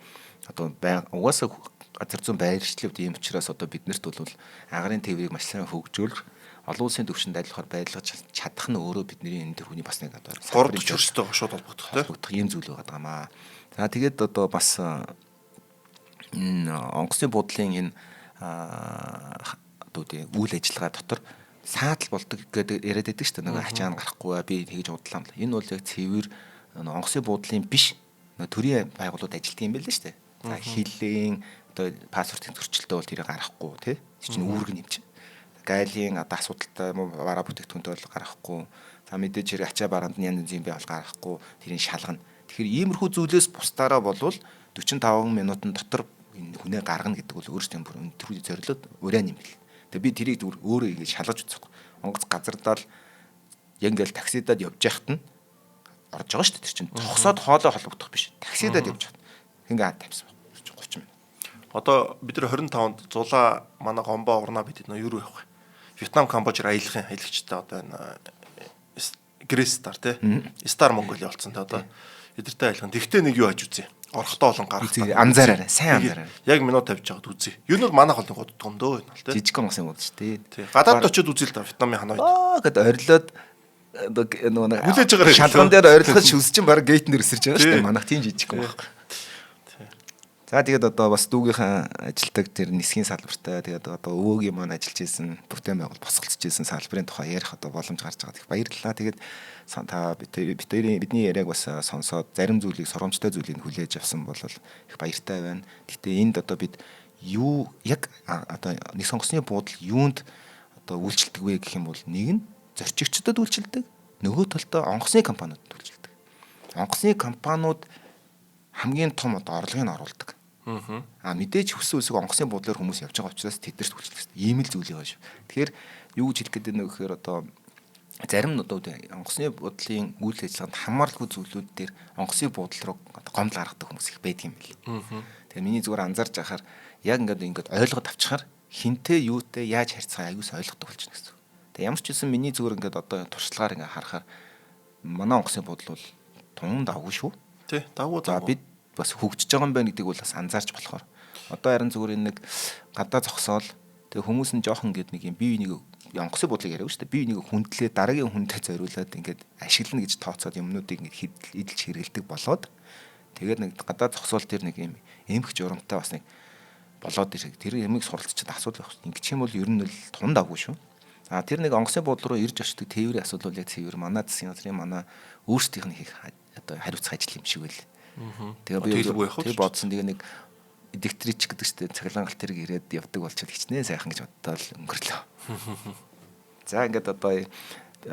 одоо угаасаа газар зүүн байршлууд ийм учраас одоо биднэрт бол агарын тээврийг маш сайн хөгжүүлэх олон улсын төвшөнд ажиллахаар байлгаж чадах нь өөрөө бидний энэ төр хүний бас нэг одоо 3 дахь өрсөлдөөгөө шууд холбогдох тий холбогдох ийм зүйл байгаа даа. За тэгээд одоо бас энэ онгоцны буудлын энэ одоо үгүй үйл ажиллагаа дотор саатал болдог гэдэг яриад байдаг шүү дээ. Нөгөө ачаан гарахгүй би тэгж удлаа. Энэ бол яг цэвэр онгоцны буудлын биш төрийн байгууллагууд ажилтдаг юм байл л шүү дээ. За хилийн одоо паспортын зөрчилтэй бол тэрийг гаргахгүй тий. Тэр чинь үүрэг юм чинь. Гайлын одоо асуудалтай бараа бүтээгдэхүүнтэй бол гаргахгүй. За мэдээж хэрэг ачаа бараанд нь янз янзын бай бол гаргахгүй. Тэрийг шалгана. Тэгэхээр иймэрхүү зүйлээс бусдаараа болвол 45 минутын дотор энэ хүнээ гаргана гэдэг бол өөрсдийн бүр өндөр зорилоод урайн юм бэл. Тэгээ би тэрийг зүгээр өөрөө ингэж шалгаж үзэхгүй. Онгоц газардаал яг ингээл таксидад явж яхад нь орж байгаа шүү дээ. Тэр чинь зогсоод хоолой холбогдох биш. Таксидад явж яхад ингээ тавьсан баг. 30 минут. Одоо бид нар 25-нд зулаа манай гомбо урнаа бид нөө юу явах вэ? Вьетнам, Камбожаар аялахын аялагчтай одоо энэ Грес Стар тий. Стар Монголиа болсон тий одоо эдэртэй аялах. Тэгтээ нэг юу хаж үзье. Орохтой болон гарахтай. Анзаараарай. Сайн анзаараарай. Яг минут тавьж байгаад үзье. Юу нь бол манайх бол нэг уддаг юм дөө энэ бол тий. Жижиг онгоц юм уу тий. Гадаадд очиод үзье л да Вьетнамын Ханойд. Аа гэд орилоод нөгөө нэг хүлээж байгаа шалган дээр орилоход шүс чинь баг гейтэн дээр өсөрч байгаа шүү дээ. Манайх тийм жижиг юм байхгүй. За тэгээд одоо бас дүүгийнхээ ажилтаг тэр нисхийн салбартай тэгээд одоо өвөөгийн маань ажиллаж исэн бүтээн байгуул босголцож исэн салбарын тухай ярих одоо боломж гарч байгаа. Их баярлалаа. Тэгээд та бидний яриаг бас сонсоод зарим зүйлийг сургамжтай зүйлийг хүлээж авсан бол их баяртай байна. Гэхдээ энд одоо бид юу яг одоо нэг сонгосны буудал юунд одоо үйлчилдэг вэ гэх юм бол нэг нь зорчигчдод үйлчилдэг, нөгөө талдаа онгоцны компаниудад үйлчилдэг. Онгоцны компаниуд хамгийн том одоо орлогыг нь оруулдаг. Аа мэдээж хүссэн үсэг онгоцны буудлаар хүмүүс явж байгаа учраас тэднэрт үйлчлэх хэрэгтэй. Ийм л зүйл байгаа шүү. Тэгэхээр юу гэж хэлэх гээд байна вэ гэхээр одоо зарим одоо онгоцны буудлын үйл ажиллагаанд хамааралгүй зүйлүүд дээр онгоцны буудал руу гомдол гаргадаг хүмүүс их байдаг юм бэл. Тэгэхээр миний зүгээр анзаарч байхаар яг ингээд ойлгоод авчихаар хинтээ юутай яаж харьцах аюус ойлгодог болчихно гэсэн. Тэгээ ямар ч үсэн миний зүгээр ингээд одоо туршлагаар ингээд харахаар манай онгоцны буудал бол тун давгүй шүү. Тий, давгүй. За бид бас хөгжиж байгаа юм байна гэдгийг бол бас анзаарч болохоор. Одоо харин зүгээр энэ нэг гадаа зогсоол тэгээ хүмүүс нь жоохон ингээд нэг юм бие биенийг онгоцны буудлыг яриаг шүү дээ. Бие биенийг хүндлээ дараагийн хүнтэй зориулаад ингээд ашиглана гэж тооцоод юмнуудыг ингээд эдэлж хэрэгэлдэг болоод тэгээд нэг гадаа зогсоол тэр нэг юм эмх журамтай бас нэг болоод ирэх. Тэр ямиг суралцчихад асуудал байх. Ингээд юм бол ер нь л тун давгүй шүү. А тэр нэг онгоцны буудлын руу ирж очдог тээврийн асуудал бол яг цэвэр манай засгийн газрын манай өөрсдийнх нь хийх одоо хариуцах ажил юм шиг байл. Тэгээ би тэр бодсон тэгээ нэг электрич гэдэг чинь цахилгаан галт тэрэг ирээд явдаг болчиход хичнээн сайхан гэж боддоо л өнгөрлөө. За ингээд одоо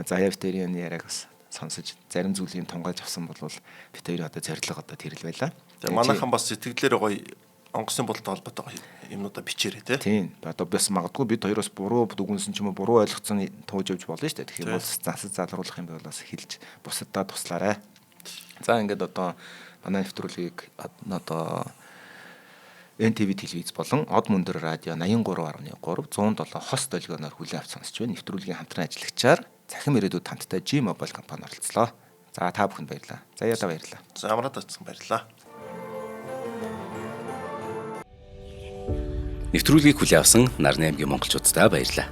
заяа битэрийн яриаг бас сонсож зарим зүйлийг тунгааж авсан бол бит хоёрын одоо зорилго одоо тэр л байлаа. Тэгээ манайхан бас сэтгэлээрээ гоё онгоцны бодолтой холбоотой юмнуудаа бичээрэй те. Тийм. Одоо бас магадгүй бид хоёроос буруу дүгнсэн ч юм уу буруу ойлгоцсон тууж явж болно шүү дээ. Тэгэхээр бол засаж залруулах юм бол бас хэлж бусаддаа туслаарай. За ингээд одоо манай нэвтрүүлгийг одоо NTV телевиз болон Од мөндөр радио 83.3 107 хос долгионоор хүлээн авч сонсч байна. Нэвтрүүлгийн хамтран ажиллагчаар Цахим ирээдүйд хамтдаа G Mobile компани оролцлоо. За та бүхэнд баярлалаа. За яалаа баярлалаа. За амраад очсон баярлалаа. Нэвтрүүлгийг хүлээн авсан Нарны аймгийн монголчуудаа баярлалаа.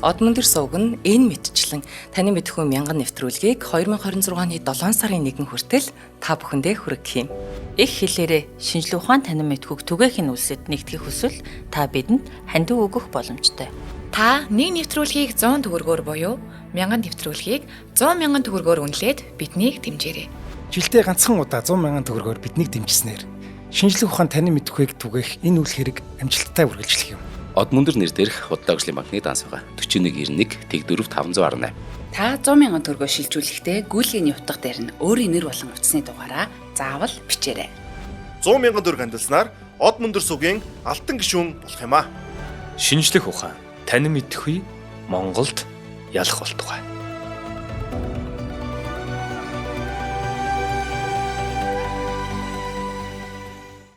Од мөндөр сувг нь энэ мэтчлэн таны мэдхүү мянган нэвтрүүлгийг 2026 оны 7 сарын 1 хүртэл та бүхэндээ хүргэх юм. Их хэлээрээ шинжлэх ухаан танин мэдхүйг түгээхийн үлсэд нэгтгэх хүсвэл та бидэнд хандив өгөх боломжтой. Та нэг нэвтрүүлгийг 100 төгрөгөөр буюу 1000 нэвтрүүлгийг 100 мянган төгрөгөөр үнэлээд биднийг дэмжээрэй. Жилдээ ганцхан удаа 100 мянган төгрөгөөр биднийг дэмжснээр шинжлэх ухаан танин мэдхүйг түгээх энэ үйл хэрэг амжилттай үргэлжлэх юм. Од мөндөр нэр дээрх Худлаа хөгжлийн банкны данс байгаа. 4191 Тэг4 518. Та 100 мянган төгрөгөөр шилжүүлэхдээ гүйлгээний утга дээр нь өөрийн нэр болон утасны дугаараа заавал бичээрэй. 100 мянган төгрөг хандилснаар Од мөндөр сугийн алтан гишүүн болох юм аа. Шинжлэх ухаан танин мэдэхгүй Монголд ялах болтугай.